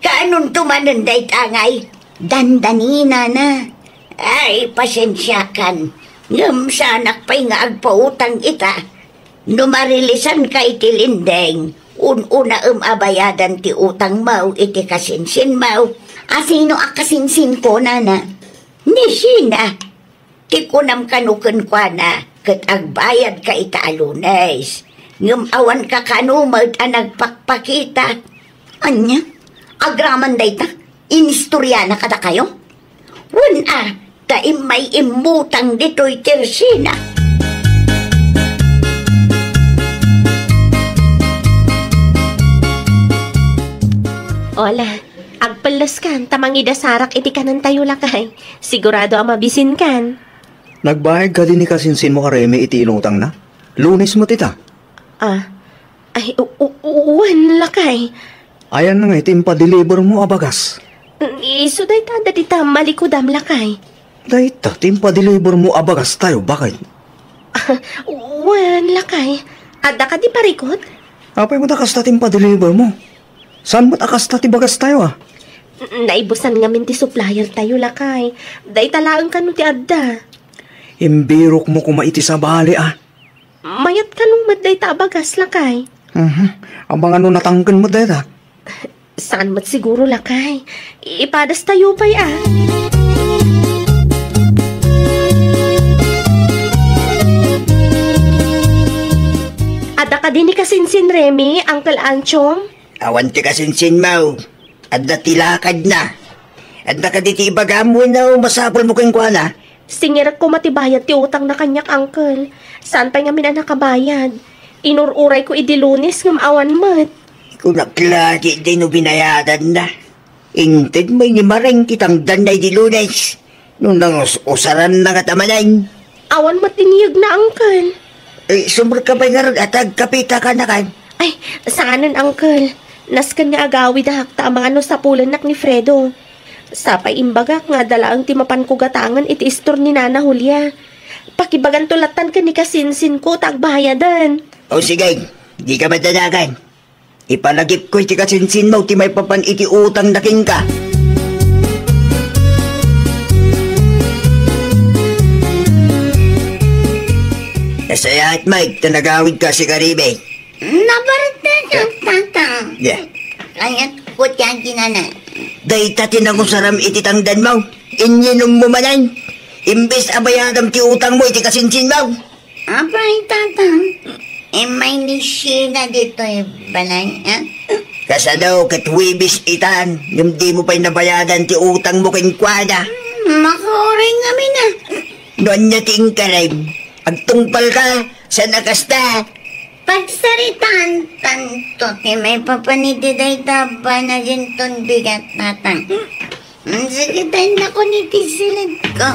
Kaanonto manen dayta ngay? Dandani, nana. Ay, pasensiakan. Ngem saanak pay nga agpautang ita. No marilisanka iti lending, un-unaem a bayadan ti utangmo iti kasinsinmo. Asino a kasinsinko, nana? Ni Sheena. Ti kunam kano kenkuana, ket agbayadka ita a Lunes. Ngem awanka kano met a nagpakpakita. Ania? Agraman dayta? Inistoriana kadakayo? Wen a, ta immay immutang ditoy ti Sheena. Hola, agpelleskan ta mangidasarak iti kanentayo, lakay. Sigurado a mabisinkan. Nagbayad kadi ni kasinsinmo a Remy iti inutangna? Lunes met ita. Ah, ay, u-, u-, wen, lakay. Ayan nga iti impadelivermo a bagas? Isu dayta, adda dita malikudam, lakay. Dayta ti impadelivermo a bagastayo, baket? Ah, wen, lakay. Adda kadi parikut? Apay met a kasta ti impadelivermo? Saan met a kasta ti bagastayo, a? Naibusan ngamin ti supplier tayo, lakay. Dayta laeng kano ti adda. Imbirokmo koma iti sabali, a. Mayat kano met dayta a bagas, lakay. Mhm. Amangan no natangken met dayta. Saan met siguro, lakay. Ipadastayo pay, a. Adda kadi ni kasinsin Remy, Uncle Anchong? Awan ti kasinsinmo. Adda ti lakadna. Adda kadi ti ibagam wenno masapulmo kenkuana? Singirek koma ti bayad ti utangna kaniak, uncle. Saan pay ngamin a nakabayad. Inur-urayko idi Lunes ngem awan met. Kunak la ketdi no binayadanna. Inted met ni Maring ti tangdanna idi Lunes. No nangus-usaranna ngata manen. Awan met ti niyegna, uncle. Eh, sumrekka pay ngarud a tagkapita kanakan. Ay, saanen, uncle. Nasken nga agawidak ta amangan no sapulennak ni Fredo. Sapay imbagak nga adda laeng ti mapanko gatangen iti istor ni Nana Julia. Pakibaganto lattan ken ni kasinsinko ta agbayaden. O sige, dika madanagan. Ipalagipko iti kasinsinmo ti maipapan iti utangna kenka. Nasayaat, Mike, ta nagawidka, si Karibe. Nabarta ka, Tatang. Yeah. Kayatko ti aginana. Dayta ti nangusaram iti tangdanmo. Inyinummo manen. Imbes a bayadam ti utangmo iti kasinsinmo. Apay, Tatang, immay ni Sheena ditoy balay, a? Kasano ket Huwebes itan, ngem dimo pay nabayadan ti utangmo kenkuana? Hmm, makauray ngamin, a. No ania ti inkarem, agtungpalka, saan a kasta? Pagsaritaan tanto ti maipapan iti dayta a bana dinton bigat, Tatang. Mm, sige, tayo na ko ni ti silid ko.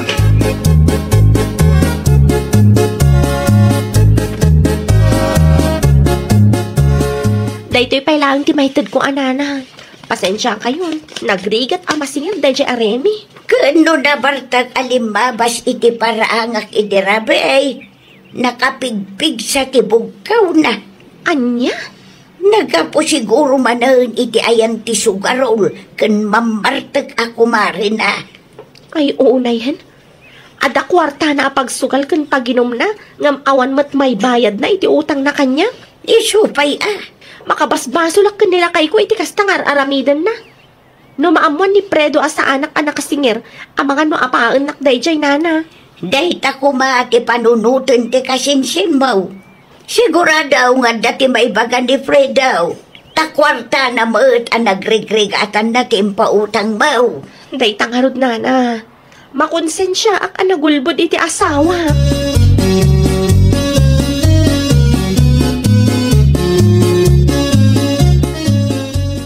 Daytoy pay laeng ti maitedko a nana. Pasensiakayon, nagrigat a masingir daydiay a Remy. Ken no nabartak a limmabas iti paraangak idi rabii, Nakapigpigsa ti bugkawna. Ania? Naggapu siguro manen iti ayan ti sugarol ken mammartek a kumarina. Ay, unay hen. Adda kuartana a pagsugal ken paginumna, ngem awan met maibayadna iti utangna kaniak. Isu pay a. Makabasbasolak ken ni lakayko iti kasta nga ar-aramidenna. No maammoan ni Fredo a saanak a nakasingir, amangan no apaennak daydiay, nana. Dayta koma ti panunoten ti kasinsinmo. Sigurado nga adda ti maibaga ni Fredo. Ta kuartana met a nagrigrigatan na ti impautangmo. Dayta ngarud, nana. Makonsensiaak a nagulbod iti asawa.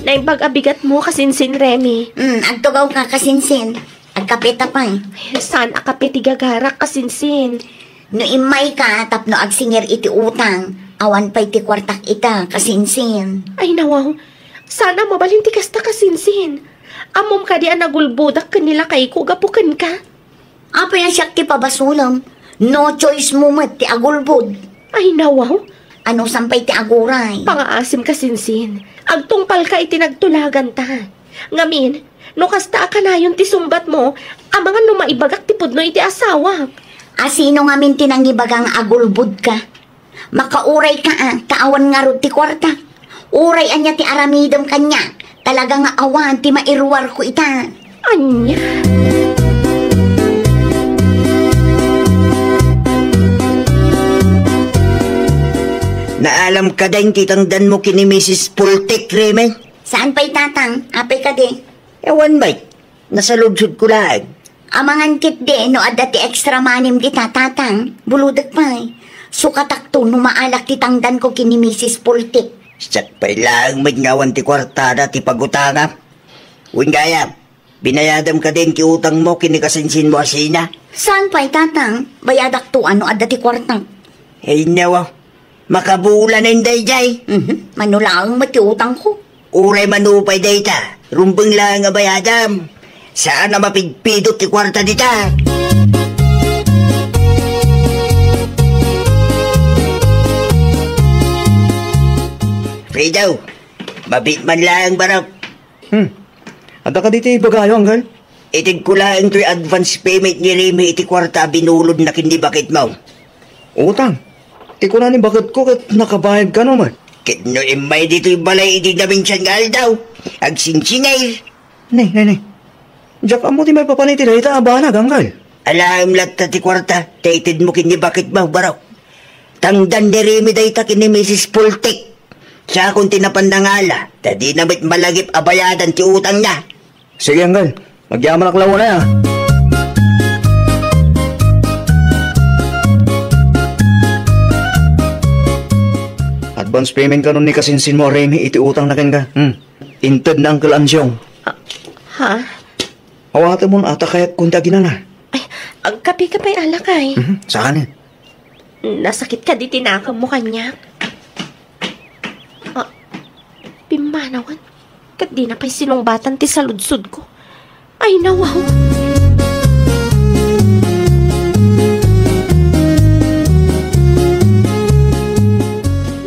Naimbag a bigatmo, kasinsin, Remy. Mm, agtugaw ka, kasinsin. Agkape ta pay. Ay, saan a kape ti gagarak, kasinsin? No immay ka tapno agsingir iti utang, awan pay ti kuartak ita, kasinsin. Ay, nawaw. Saan a mabalin ti kasta, kasinsin. Ammom kadi a nagulbodak ken ni lakayko gapu kenka? Apay a siak ti pabasolem? No choice mo met ti agulbod. Ay, nawaw. Ano san pay ti aguray? Pangaasim, kasinsin. Agtungpalka iti nagtulaganta. Ngamin, no kasta a kanayon ti sungbatmo, amangan no maibagak ti pudno iti asawak. A sino ngamin ti nangibaga nga agulbodka? Makauray ka, a, ta awan ngarud ti kuarta. Uray ania ti aramidem kaniak, talaga nga awan ti mairuarko ita. Ania? Naalam ka dayta ti tangdanmo ken ni Misis Pultik, Remy? Saan pay, Tatang? Apay kadi? Awan met. Nasaludsodko laeng. Amangan ketdi no adda ti extra money-m dita, Tatang. Bulodek pay. Sukatakto no maalak ti tangdanko ken ni Misis Pultik. Siak pay laeng met nga awan ti kuartada ti pagutangam. Wen gayam, binayadam kadin ti utangmo ken ni kasinsinmo a Sina? Saan pay, Tatang? Bayadakto no adda ti kuartak. Ay, nawa. Makabulanen daydiay. Mhm. Mano laeng met ti utangko. Uray mano pay dayta, rumbeng laeng a bayadam. Saan a mapidpidot ti kuarta dita. Fredo, mabiit man laeng, barok. Hmm. Adda kadi ti ibagayo, Anggal? Itedko laeng toy advance payment ni Remy iti kuarta a binulodna ken ni baketmo. Utang? Ti kuna ni baketko ket nakabayad kano met. Ket no immay ditoy balay idi naminsan nga aldaw, agsinsinay. Ne, ne, ne. Diak ammo ti maipapan iti dayta a banag, Anggal. Alaem latta ti kuarta, ta itedmo ken ni baketmo, barok. Tangdan ni Remy dayta ken ni Misis Pultik. Siakon ti napan nangala, ta dina met malagip a bayadan ti utangna. Sige, Anggal. Agyamanak la unay, a. Advance payment kano ni kasinsinmo a Remy iti utangna kenka. Hmm. Inted ni Uncle Ansyong. Ah, ha? Awatemon a ta kayatkon ti aginana. Ay, agkape ka pay, a lakay. Mhm, saan? Nasakit kadi ti nakemmo kaniak? Ah, pimmanawen. Ket dina pay sinungbatan ti saludsodko. Ay, nawaw.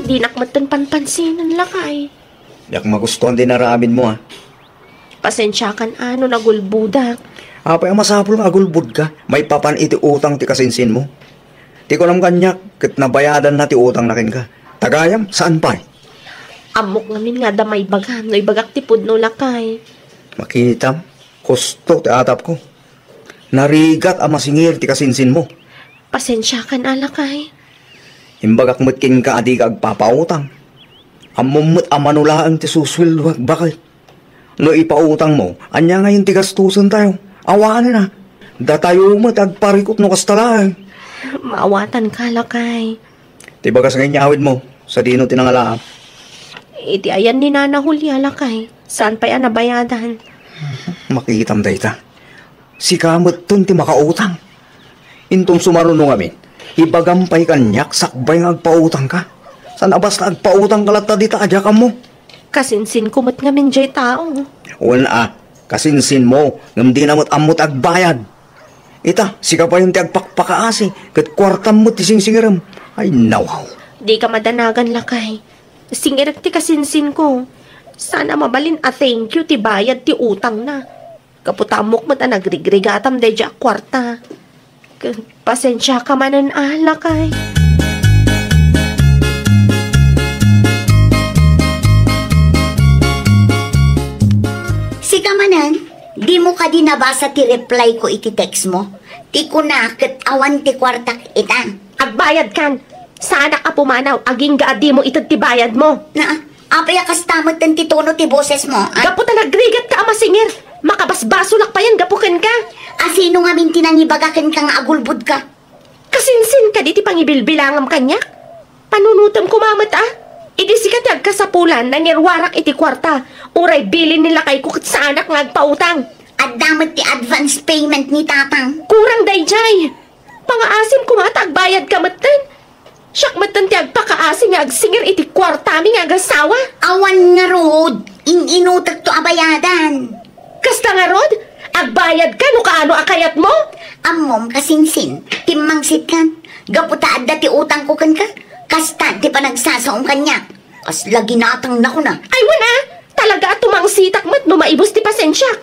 Dinak metten panpansinen, lakay. Diak magustuan ti naaramidmo, a. Pasensiakan, a, no nagulbodak. Apay a masapul nga agulbodka? Maipapan iti utang ti kasinsinmo. Ti kunam kaniak, ket nabayadanna ti utangna kenka. Ta gayam, saan pay? Ammok ngamin nga adda maibagam no ibagak ti pudno, lakay. Makitam, kusto ti atapko. Narigat a masingir ti kasinsinmo. Pasensiakan, a lakay. Imbagak met kenka a dika agpapautang. Ammom met a mano laeng ti susueldoak, baket. No ipautangmo, ania ngayen ti gastusentayo? Awanen, a. Datayo met agparikut no kasta laeng. Maawatanka, lakay. Ti bagas nga inyawidmo, sadino ti nangalaam? Iti ayan ni Nana Julia, lakay. Saan pay a nabayadan? Makitam dayta. Sika metten ti makautang. Inton sumaruno ngamin, ibagam pay kaniak sakbay nga agpautangka. Saan a basta agpautangka latta dita a diak ammo. Kasinsinko met ngamin jay tao. Wen a, kasinsinmo, ngem dina met ammo ti agbayad. Ita, sika payen ti agpakpakaasi, ket kuartam met ti singsingerem. Ay, nawaw. Dika madanagan, lakay. Singirek ti kasinsinko. Saan a mabalin a thank you ti bayad ti utangna. Gapu ta ammok met a nagrigrigatam daydiay a kuarta. Ket pasensiaka manen a, lakay. Sika manen, dimo kadi nabasa ti reply ko iti text mo? Ti kuna ket awan ti kuartak ita. Agbayadkan. Saanak a pumanaw, agingga a dimo ited ti bayadmo. Na, apay a kasta metten ti tono ti bosesmo, a? Gapu ta nagrigatka a masingir, makabasbasolak payen gapu kenka. A sino ngamin ti nangibaga kenka nga agulbodka? Kasinsin kadi ti pangibilbilangam kaniak? Panunotem koma met a. Idi sika ti agkasapulan, nangiruarak iti kuarta, uray bilin ni lakayko ket saanak nga agpautang. Adda met ti advance payment ni tatang. Kurang daydiay. Pangaasim koma ta agbayadka metten. Siak metten ti agpakaasi nga agsingir iti kuartami nga agasawa. Awan ngarud, in-inutekto a bayadan. Kasta ngarud, agbayadka no kaano a kayatmo? Ammom, kasinsin, timmangsitkan. Gapu ta adda ti utangko kenka, kasta ti panagsasaom kaniak. Kasla ginatangna kuna. Ay, wen a, talaga a tumangsitak met no maibus ti pasensiak.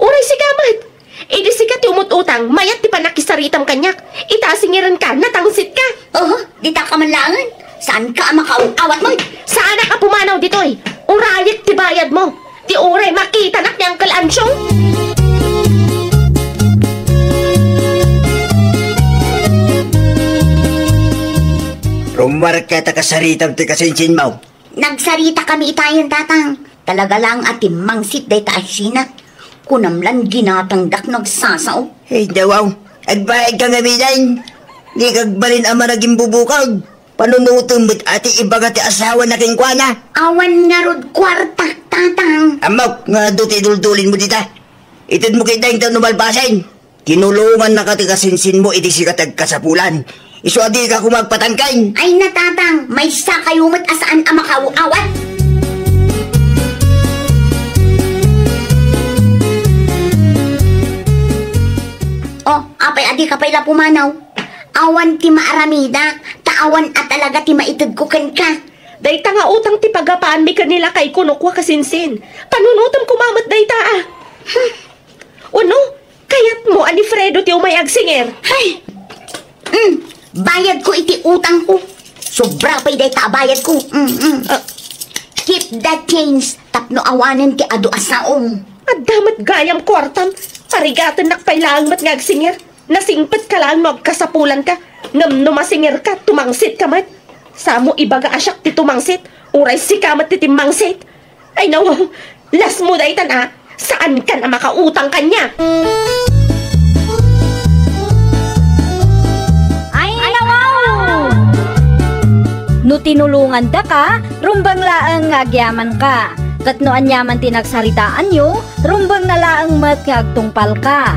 Uray sika met. Idi sika ti umut-utang, mayat ti pannakisaritam kaniak. Ita a singirenka, natangsitka. Oho, dita ka man laengen. Saanka a makaaw-awat met? Saanak a pumanaw ditoy. Urayek ti bayadmo. Ti uray makitanak ni Uncle Ansyong. Rummuarek ta kasaritam ti kasinsinmo. Nagsaritakami itayen, tatang. Talaga lang a timmangsit dayta a sina. Kunam lan ginatangdak no agsasao. Hey, dawaw. Agbayadka ngamin. Dika agbalin a managimbubukag. Panunotem met a ti ibaga ti asawana kenkuana. Awan ngarud kuartak, tatang. Ammok nga adu ti duldulinmo dita. Itedmo ketdin ta no malpasen. Tinulongannaka ti kasinsinmo idi sika ti agkasapulan. Isu a dika koma agpatangken. Ay, na, tatang, maysakayo met a saan a makaaw-awat. Oh, apay a dika pay la pumanaw? Awan ti maaramidak, ta awan a talaga ti maitedko kenka. Dayta nga utang ti pagapaanmi ken ni lakayko no kua, kasinsin. Panunotem koma met dayta a. Hmm. Wenno, kayatmo a ni Fredo ti umay agsingir? Hay! Mm, bayadko iti utangko. Sobra pay dayta a bayadko. Mm, mm. Ah. Keep the change tapno awanen ti adu a saom. Adda met gayam kuartam. Arigatennak pay laeng met nga agsingir. Nasingpetka laeng no agkasapulanka. Ngem no masingirka, tumangsitka met. Samo ibaga a siak ti tumangsit. Uray sika met ti timmangsit. Ay, nawaw, lasmo daytan a, saankan a makautang kaniak. Ay, nawaw! No tinulongandaka, rumbeng laeng nga agyamanka. Ket no aniaman ti nagsaritaanyo, rumbeng na laeng met nga agtungpalka.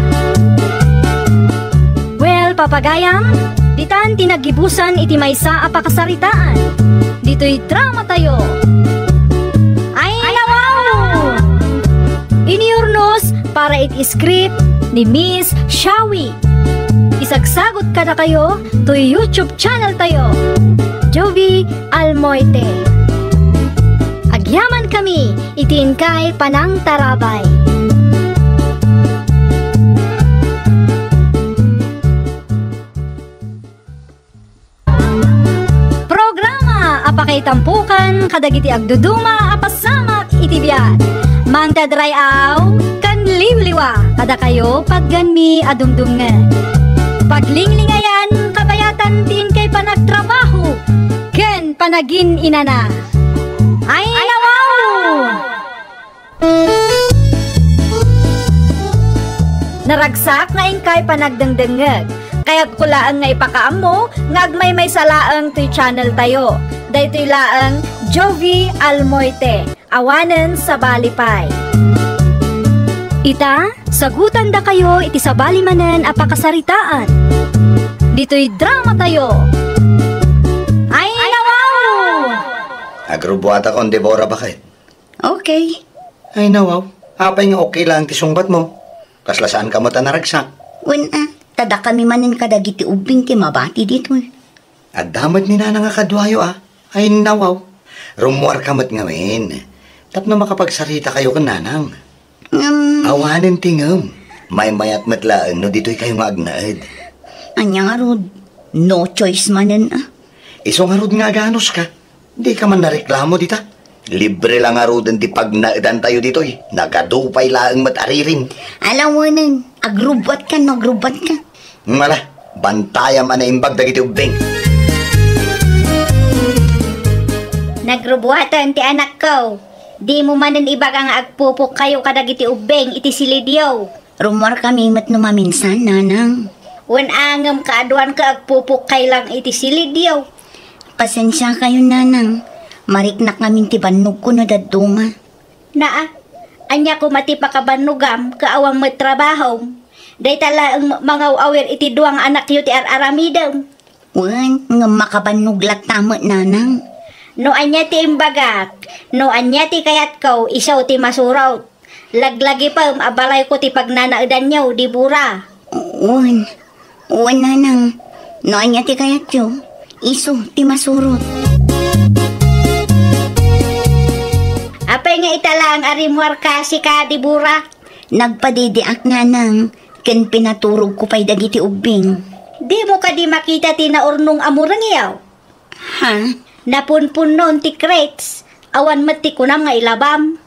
Well, papagayam, ditan ti naggibusan iti maysa a pakasaritaan. Ditoy dramatayo. Ay, nawaw! Iniurnos para iti script ni Miss Shawi. Isagsagot kadakayo toy YouTube channel tayo, Jovi Almoite. Agyaman kami iti inkay panangtarabay. Programa a pakaitampokan kadagiti agduduma a pasamak iti biag. Mangted ray-aw ken liwliwa kadakayo patgenmi a dumdumngeg. Paglinglingayan kabayatan ti inkay panagtrabaho ken panagin-inana. Ay, nawaw! Naragsak nga inkay panagdengdengngeg. Kayatko laeng nga ipakaammo nga agmaymaysa laeng toy channel tayo. Daytoy laeng Jovi Almoite. Awanen sabali pay. Ita, sagutandakayo iti sabali manen a pakasaritaan. Ditoy dramatayo. Ay, nawaw! Agrubuatakon, Deborah, baket. Okay. Ay, nawaw. Apay nga okay lang ti sungbatmo? Kasla saanka met a naragsak? Wen a. Ta dakami manen kadagiti ubbing ti mabati ditoy. Adda met ni Nanang a kaduayo, a. Ay, nawaw. Rummuarka met ngamin. Tapno makapagsaritakayo ken Nanang. Ngem awanen ti ngem. Maymayat met laeng no ditoykayo nga agnaed. Ania ngarud? No choice manen, a. Isu ngarud nga aganuska. Dika man nareklamo dita. Libre la ngaruden ti pagnaedantayo ditoy. Nagadu pay laeng met a ririm. Ala wen, agrubbuatka no agrubbuatka. Ala, bantayam a naimbag dagiti ubbing. Nagrubbuaten ti anakko. Dimo manen ibaga nga agpupokkayo kadagiti ubbing iti silidyo. Rummuarkami met no maminsan, Nanang. Wen a, ngem kaaduanka agpupokkay lang iti silidyo. Pasensiakayon, Nanang. Mariknak ngamin ti bannogko no dadduma. Naa, ania koma ti pakabannogam ket awan met trabahom? Dayta laeng mangaw-awir iti dua nga anakyo ti ar-aramidem. Wen, ngem makabannog latta met, Nanang. No ania ti imbagak, no ania ti kayatko, isu ti masurot. Laglagipem a balayko ti pagnanaedanyo, Debora. Wen, wen, Nanang. No ania ti kayatyo, isu ti masurot. Apay nga ita laeng a rimmuarka, sika, Debora? Nagpadidiak, Nanang, ken pinaturogko pay dagiti ubbing. Dimo kadi makita ti naurnong a murengyo? Ha? Napunpunnon ti crates, awan met ti kunam nga ilabam.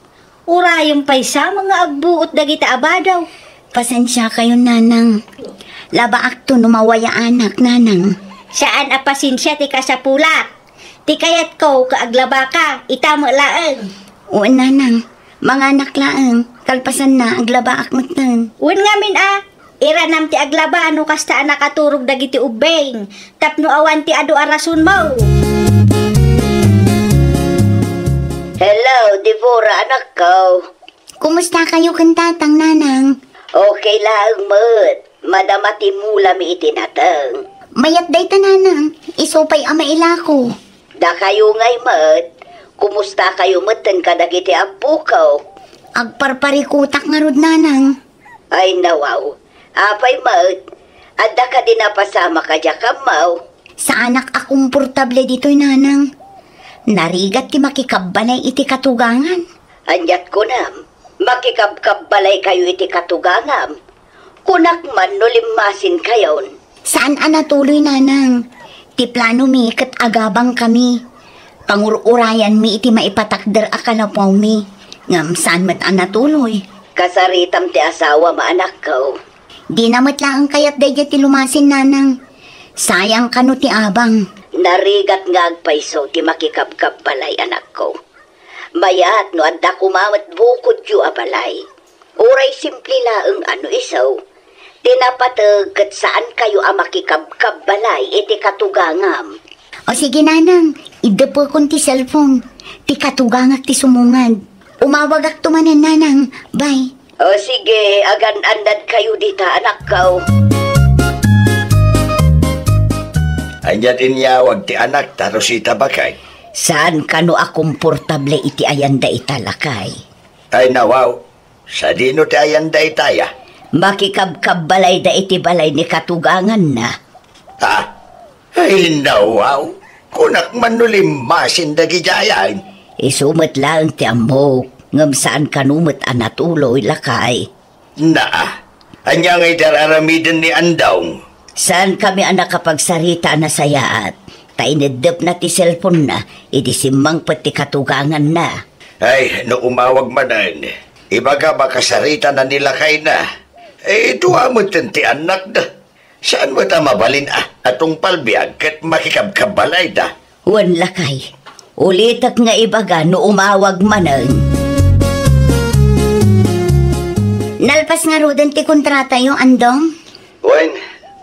Urayem pay sa nga agbuot dagita a badaw. Pasensiakayon, Nanang. Labaakto no mawayaanak, Nanang. Saan a pasensia ti kasapulat. Ti kayatko ket aglabaka, ita met laeng. Wen, Nanang. Manganak laeng, kalpasanna, aglabaak metten. Wen ngamin a, iranam ti aglaba no kasta a nakaturog dagiti ubbing, tapno awan ti adu a rasonmo. Hello, Debora, anakko. Kumustakayo ken tatang, Nanang? Okay laeng met. Madama ti mulami iti nateng. Mayat dayta, Nanang. Isu pay a mailako. Dakayo ngay met, kumustakayo metten kadagiti apuko? Agparparikutak ngarud, Nanang. Ay, nawaw. Apay met, adda kadi napasamak a diak ammo? Saanak a komportable ditoy, Nanang. Narigat ti makikabbalay iti katugangan. Aniat kunam, makikabkabbalaykayo iti katugangam. Kunak man no limmasinkayon. Saan a natuloy, Nanang. Ti planomi ket agabangkami. Pangur-urayanmi iti maipatakder a kalapawmi. Ngem saan met a natuloy. Kasaritam ti asawam, anakko. Dina met laeng kayat daydiay ti lumasin, Nanang. Sayang kano ti abang. Narigat nga agpayso ti makikabkabbalay, anakko. Mayat no adda koma met bukodyo a balay. Uray simple laeng a no isu, ti napateg ket saankayo a makikabkabbalay iti katugangam. O sige, Nanang, iddepekon ti cellphone. Ti katugangak ti sumungad. Umawagakto manen, Nanang. Bye. O sige, agan-annadkayo dita, anakko. Ania ti inyawag ti anakta, Rosita, baket? Saan kano a komportable iti ayan dayta, lakay? Ay, nawaw. Sadino ti ayan daytaya? Makikabkabbalayda iti balay ni katuganganna. Ha? Ay, nawaw. Kunak man no limmasin dagidiay. Isu met laeng ti ammok, ngem saan kano met a natuloy, lakay. Naa, ania ngay ti ar-aramiden ni Andong? Saankami a nakapagsarita a nasayaat, ta ineddepna ti cellphone-na idi simmangpet ti katuganganna. Ay, no umawag manen, ibagam a kasaritana ni lakayna. Eh, dua metten ti annakda. Saan met a mabalin a, a tungpal biag ket makikabkabbalayda? Wen, lakay. Ulitek nga ibaga no umawag manen. Nalpas ngaruden ti kontratayo, Andong? Wen,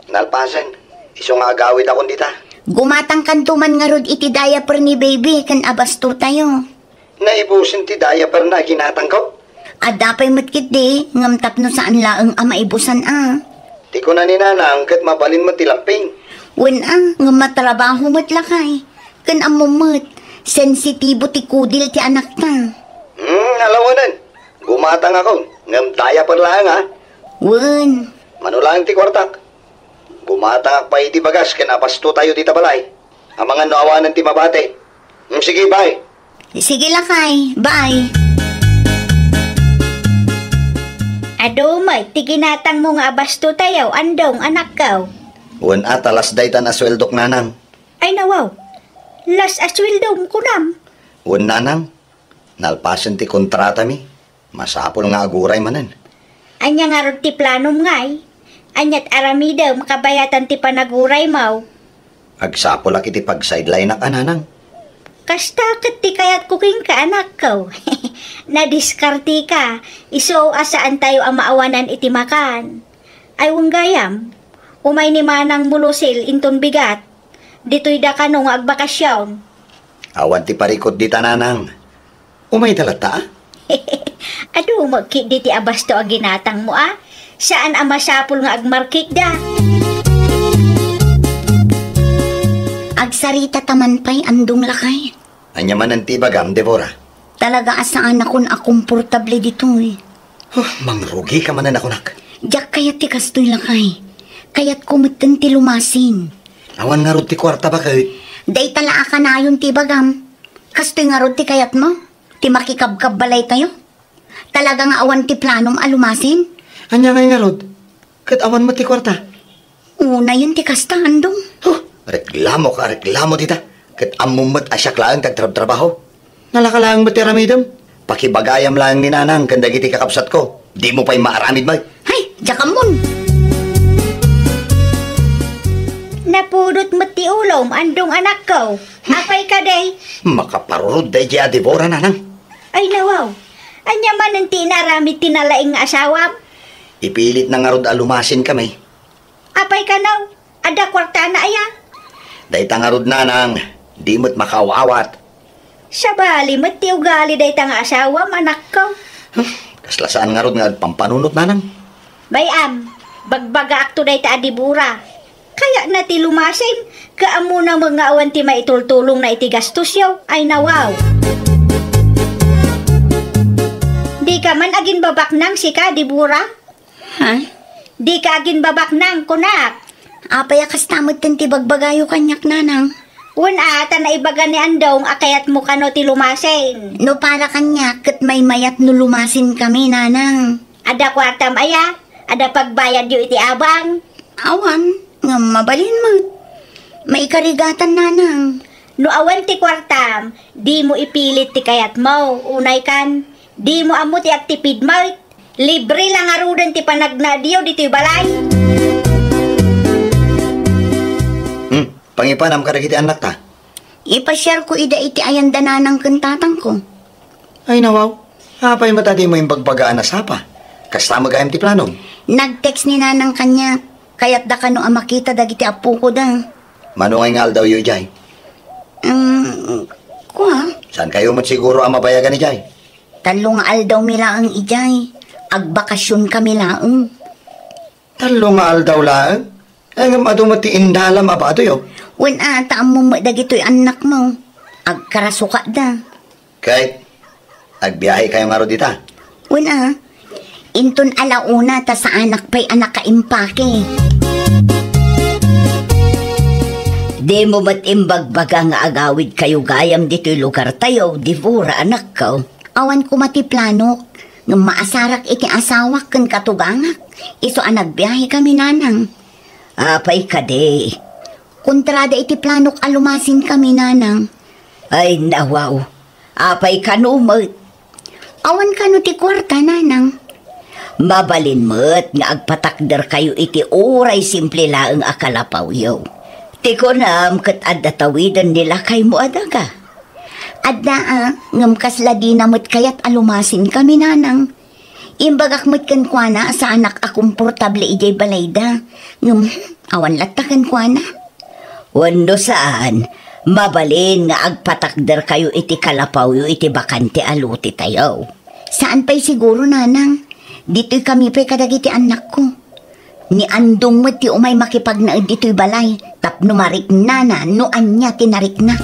nalpasen. Isu nga agawidakon dita. Gumatangkanto man ngarud iti diaper ni baby ken abastotayo. Naibusen ti diaperna a ginatangko? Adda pay met ketdi, ngem tapno saan laeng a maibusan a. Ti kuna ni Nanang ket mabalin met ti lamping. Wen a, ngem matrabaho met lakay. Ken ammom met, sensitibo ti kudil ti anakta. Hmm, ala wenen. Gumatangakon, ngem diaper laeng a. Wen. Mano laeng ti kuartak? Gumatangak pay iti bagas ken abastotayo dita balay. Amangan no awanen ti mabati. Hmm, sige, bye. Sige, lakay. Bye. Adu met ti ginatangmo nga abastotayo, Andong, anakko. Wen a, ta las daytan a sueldok, nanang. Ay, nawaw. Las a sueldom, kunam? Wen, nanang. Nalpasen ti kontratami. Masapul nga aguray manen. Ania ngarud ti planom, ngay? Aniat aramidem a kabayatan ti panaguraymo? Agsapulak iti pag-sideline-ak a, nanang. Kasta ket ti kayatko kenka, anakko. Nadiskarteka, isu a saantayo a maawanan iti makan. Ay, wen gayam, umay ni Manang Mulusil inton bigat. Ditoy da kano nga agbakasyon. Awan ti parikut dita, nanang. Umayda latta, a? Adu met ketdi ti abasto a ginatangmo, a? Saan a masapul nga agmarketda. Agsarita ta man pay, Andong, lakay. Ania manen ti ibagam, Deborah? Talaga a saanakon a komportable ditoy. Huh, mangrugika manen a kunak. Diak kayat ti kastoy, lakay. Kayatko metten ti lumasin. Awan ngarud ti kuarta, baket? Dayta la a kanayon ti ibagam. Kastoy ngarud ti kayatmo? Ti makikabkabbalaytayo? Talaga nga awan ti planom a lumasin? Ania ngay ngarud? Ket awan met ti kuarta? Unayen ti kasta, Andong. Huh, reklamo ka, reklamo dita. Ket ammom met a siak laeng ti agtrabtrabaho. Nalaka laeng met ti aramidem. Pakibagayam laeng ni Nanang ken dagiti kakabsatko. Dimo pay maaramid met. Hay, diak ammon. Napudot met ti ulom, Andong, anakko. Apay kadi? Makaparurod daydiay a Deborah, Nanang. Ay, nawaw. Ania manen ti inaramid ti nalaing nga asawam? Ipilitna ngarud a lumasin kami. Apay kano? Adda kuartana aya? Dayta ngarud, Nanang, di met makaawawat. Sabali met ti ugali dayta nga asawam, anakko. Hmm, kasla saan ngarud nga agpampanunot, Nanang? Bay-am, bagbagaakto dayta a Deborah. Kayatna ti lumasin, ket ammona met nga awan ti maitultulongna iti gastosyo. Ay, nawaw. Dika man aginbabaknang sika, Deborah? Ha? Dika aginbabaknang, kunak. Apay a kasta metten ti bagbagayo kaniak, Nanang? Wen a, ta naibaga ni Andong a kayatmo kano ti lumasin. No para kaniak, ket maymayat no lumasinkami, Nanang. Adda kuartam aya? Adda pagbayadyo iti abang? Awan, ngem mabalin met. Maikarigatan, Nanang. No awan ti kuartam, dimo ipilit ti kayatmo. Unay kan, dimo ammo ti agtipid met. Libre la ngaruden ti panagnaedyo ditoy balay. Hmm, pangipanam kadagiti annakta? Ipasiarko ida iti ayanda nanang ken tatangko. Ay, nawaw. Apay met a dimo imbagbaga a nasapa? Kasta met gayam ti planom? Nag-text ni nanang kaniak. Kayatda kano a makita dagiti appokoda. Mano ngay nga aldawyo idiay? Mm, kua? Saankayo met siguro a mabayagan idiay? Tallo nga aldawmi laeng idiay. Agbakasionkami laeng. Tallo nga aldaw laeng? Ay, ngem adu met ti indalam a badoyo. Wen a, ta ammom met dagitoy annakmo. Agkarasukada. Ket, agbiahekayo ngarud ita? Wen a, inton ala una ta saanak pay a nakaimpake. Dimo met imbagbaga nga agawidkayo gayam ditoy lugartayo, Deborah, anakko. Awan koma ti planok, ngem maasarak iti asawak ken katugangak, isu a nagbiahekami, nanang. Apay kadi? Kontrada iti planok a lumasinkami, nanang. Ay, nawaw. Apay kano met? Awan kano ti kuarta, nanang. Mabalin met nga agpatakderkayo iti uray simple laeng a kalapawyo. Ti kunam ket adda tawiden ni lakaymo a daga. Adda a, ngem kasla dina met kayat a lumasinkami, nanang. Imbagak met kenkuana a saanak a komportable idiay balayda. Ngem, awan latta kenkuana. Wenno saan, mabalin nga agpatakderkayo iti kalapawyo iti bakante a lotetayo. Saan pay siguro, nanang. Ditoy kami pay kadagiti annakko. Ni Andong met ti umay makipagnaed ditoy balay tapno mariknana no ania ti narikna.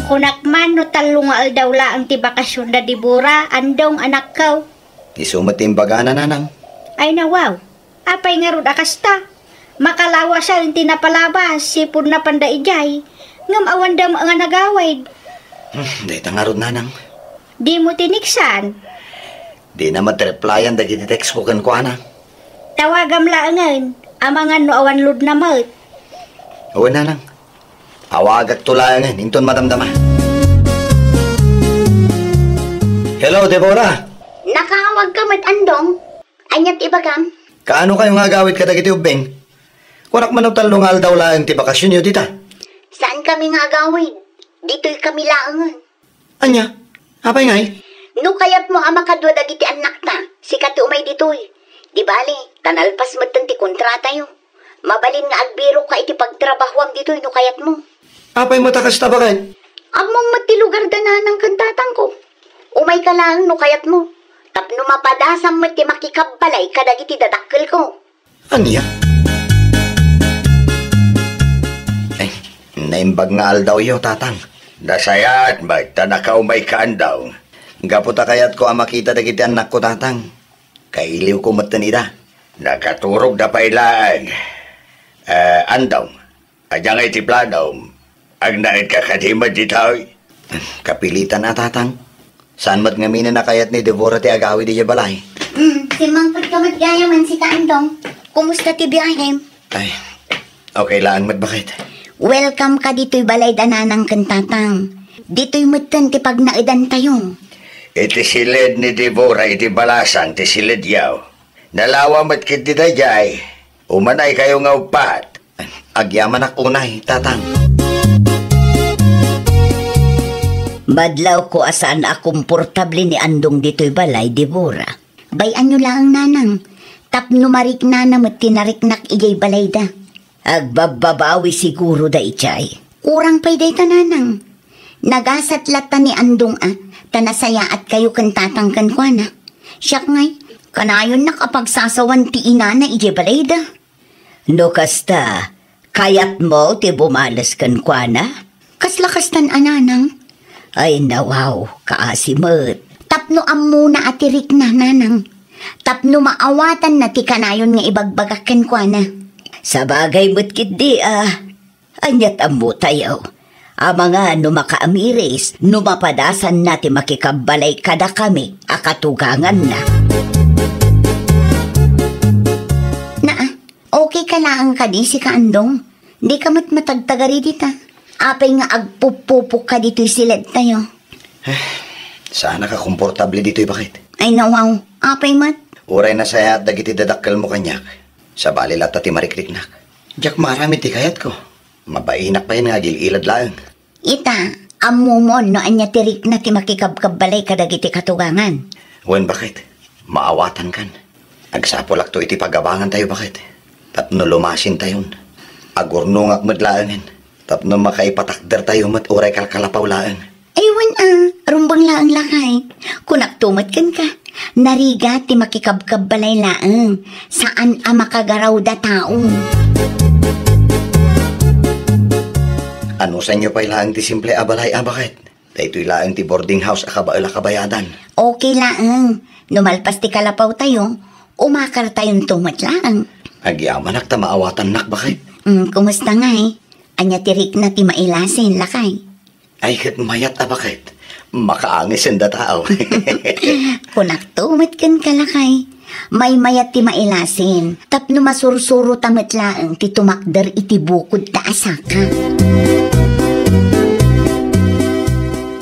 Kunak man no tallo nga aldaw laeng ti bakasion da Deborah, Andong, anakko. Isu met ti imbagana, nanang. Ay, nawaw. Apay ngarud a kasta? Makalawasen ti napalabas, sipud napanda idiay. Ngem awanda met nga nagawid. Hmm, dayta ngarud, nanang. Dimo tiniksan? Dina met replyan dagiti text ko kenkuana. Tawagam laengen, amangan no awan load na met. Wen, nanang. Awagakto laengen, inton madamdama. Hello, Deborah! Nakaawagka met, Andong? Ania ti ibagam? Kaano kayo nga agawid kadagiti ubbing? Kunak man no tallo nga aldaw laeng ti bakasionyo dita. Saan kami nga agawid? Ditoy kami laengen. Ania? Apay ngay? No kayatmo a makadua dagiti annakta, sika ti umay ditoy. Di bale, ta nalpas metten ti kontratayo. Mabalin nga agbirokka iti pagtrabahoam ditoy no kayatmo. Apay met a kasta, baket? Ammom met ti lugar da nanang ken tatangko. Umayka laeng no kayatmo. Tapno mapadasam met ti makikabbalay kadagiti dadakkelko. Ania? Ay, naimbag nga aldawyo, tatang. Nasayaat met ta nakaumayka, Andong. Gapu ta kayatko a makita dagiti annakko, tatang. Kailiwko metten ida. Nakaturogda pay laeng. Eh, Andong, ania ngay ti planom? Agnaedka kadi met ditoy? Kapilitan a, tatang. Saan met ngamin a kayat ni Deborah ti agawid idiay balay? Hmm, simmangpetka met gayamen sika, Andong. Kumusta ti biahem? Ay, okay laeng met, baket. Welcome ka ditoy balay da nanang ken tatang. Ditoy metten ti pagnaedantayo. Iti siled ni Deborah iti balasang ti siledyo. Nalawa met ketdi daydiay. Umanay kayo nga uppat. Agyamanak unay, tatang. Madlawko a saan a komportable ni Andong ditoy balay, Deborah. Bay-anyo laeng, nanang, tapno mariknana met ti nariknak idiay balayda. Agbabbabawi siguro daydiay. Kurang pay dayta, nanang. Nagasat latta ni Andong a, ta nasayaat kayo ken tatang kenkuana. Siak ngay, kanayonnak a pagsasawan ti inana idiay balayda. No kasta, kayatmo ti bumales kenkuana? Kasla kastan a, nanang. Ay, nawaw, kaasi met. Tapno ammona a ti rikna, nanang. Tapno maawatanna ti kanayon nga ibagbagak kenkuana. Sabagay met ketdi a, ania't ammotayo? Amangan no makaamiris, no mapadasanna ti makikabbalay kadakami a katuganganna. Naa, okay ka laeng kadi, sika Andong? Di ka met matagtagari dita. Apay nga agpupupok ka ditoy siledtayo? Eh, saanak a komportable ditoy, baket. Ay, nawaw. Apay met? Uray nasayaat dagiti dadakkelmo kaniak. Sabali latta ti marikriknak. Diak maaram iti kayatko. Mabainak pay nga agil-ilad laeng. Ita, ammomon no ania ti rikna ti makikabkabbalay kadagiti katugangan. Wen, baket, maawatankan. Agsapulakto iti pagabangantayo, baket, tapno lumasintayon. Agurnongak met laengen tapno makaipatakdertayo met uray kalkalapaw laeng. Ay, wen a, rumbeng laeng, lakay. Kunakto met kenka, narigat ti makikabkabbalay laeng, saan a makagaraw da tao. Anusanyo pay laeng ti simple a balay a, baket? Daytoy laeng ti boarding house a kabael a kabayadan. Okay laeng. No malpas ti kalapawtayo, umakartayonto met laeng. Agyamanak ta maawatannak, baket. Mm, kumusta ngay? Ania ti rikna ti mailasin, lakay? Ay, ket mayat a, baket. Makaangisen da tao. Kunakto met kenka, lakay. Maymayat ti mailasin, tapno masursurota met laeng ti tumakder iti bukodta a saka.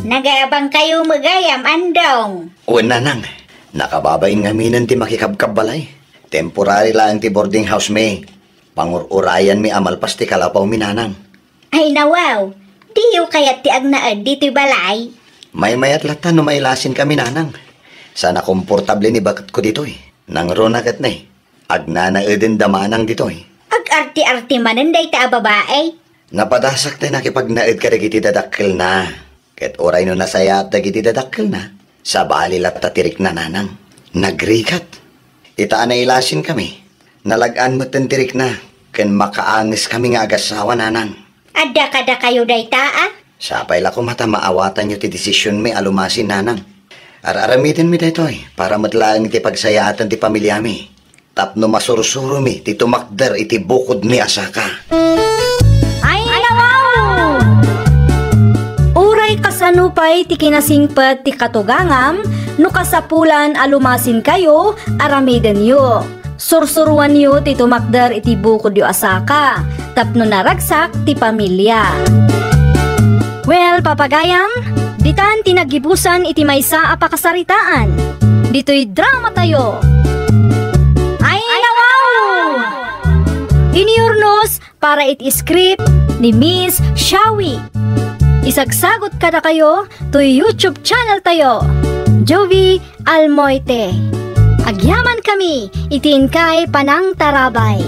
Nagaabangkayo met gayam, Andong? Wen, nanang. Nakababain ngaminen ti makikabkabbalay. Temporary laeng ti boarding house mi. Pangur-urayanmi a malpas ti kalapawmi, nanang. Ay, nawaw, diyo kayat ti agnaed ditoy balay? Maymayat latta no mailasinkami, nanang. Saan a komportable ni baketko ditoy. Nangruna ket ne, agnanaeden da manang ditoy. Ag-arti-arti manen dayta a babai. Napadasak ti nakipagnaed kadagiti dadakkelna. Ket uray no nasayaat dagiti dadakkelna, sabali latta ti rikna, nanang. Nagrigat. Ita a nailasinkami, nalag-an metten ti rikna, ken makaangeskami nga agassawa, nanang. Adda kadakayo dayta a? Sapay la koma ta maawatanyo ti desisionmi a lumasin, nanang. Ar-aramidenmi daytoy para met laeng iti pagsayaatan ti pamiliami. tapno masursuromi ti tumakder iti bukodmi a saka. Ay, nawaw! Uray kasano pay ti kinasingpet ti katugangam, no kasapulan a lumasinkayo, aramidenyo. Sursuruanyo ti tumakder iti bukodyo a saka, tapno naragsak ti pamilia. Well, papagayam, ditan ti naggibusan iti maysa a pakasaritaan. Ditoy drama tayo. Ay, nawaw! Iniurnos para iti script ni Miss Shawi. Isagsagot kadakayo toy YouTube channel tayo, Jovi Almoite. Agyaman kami iti inkay panangtarabay.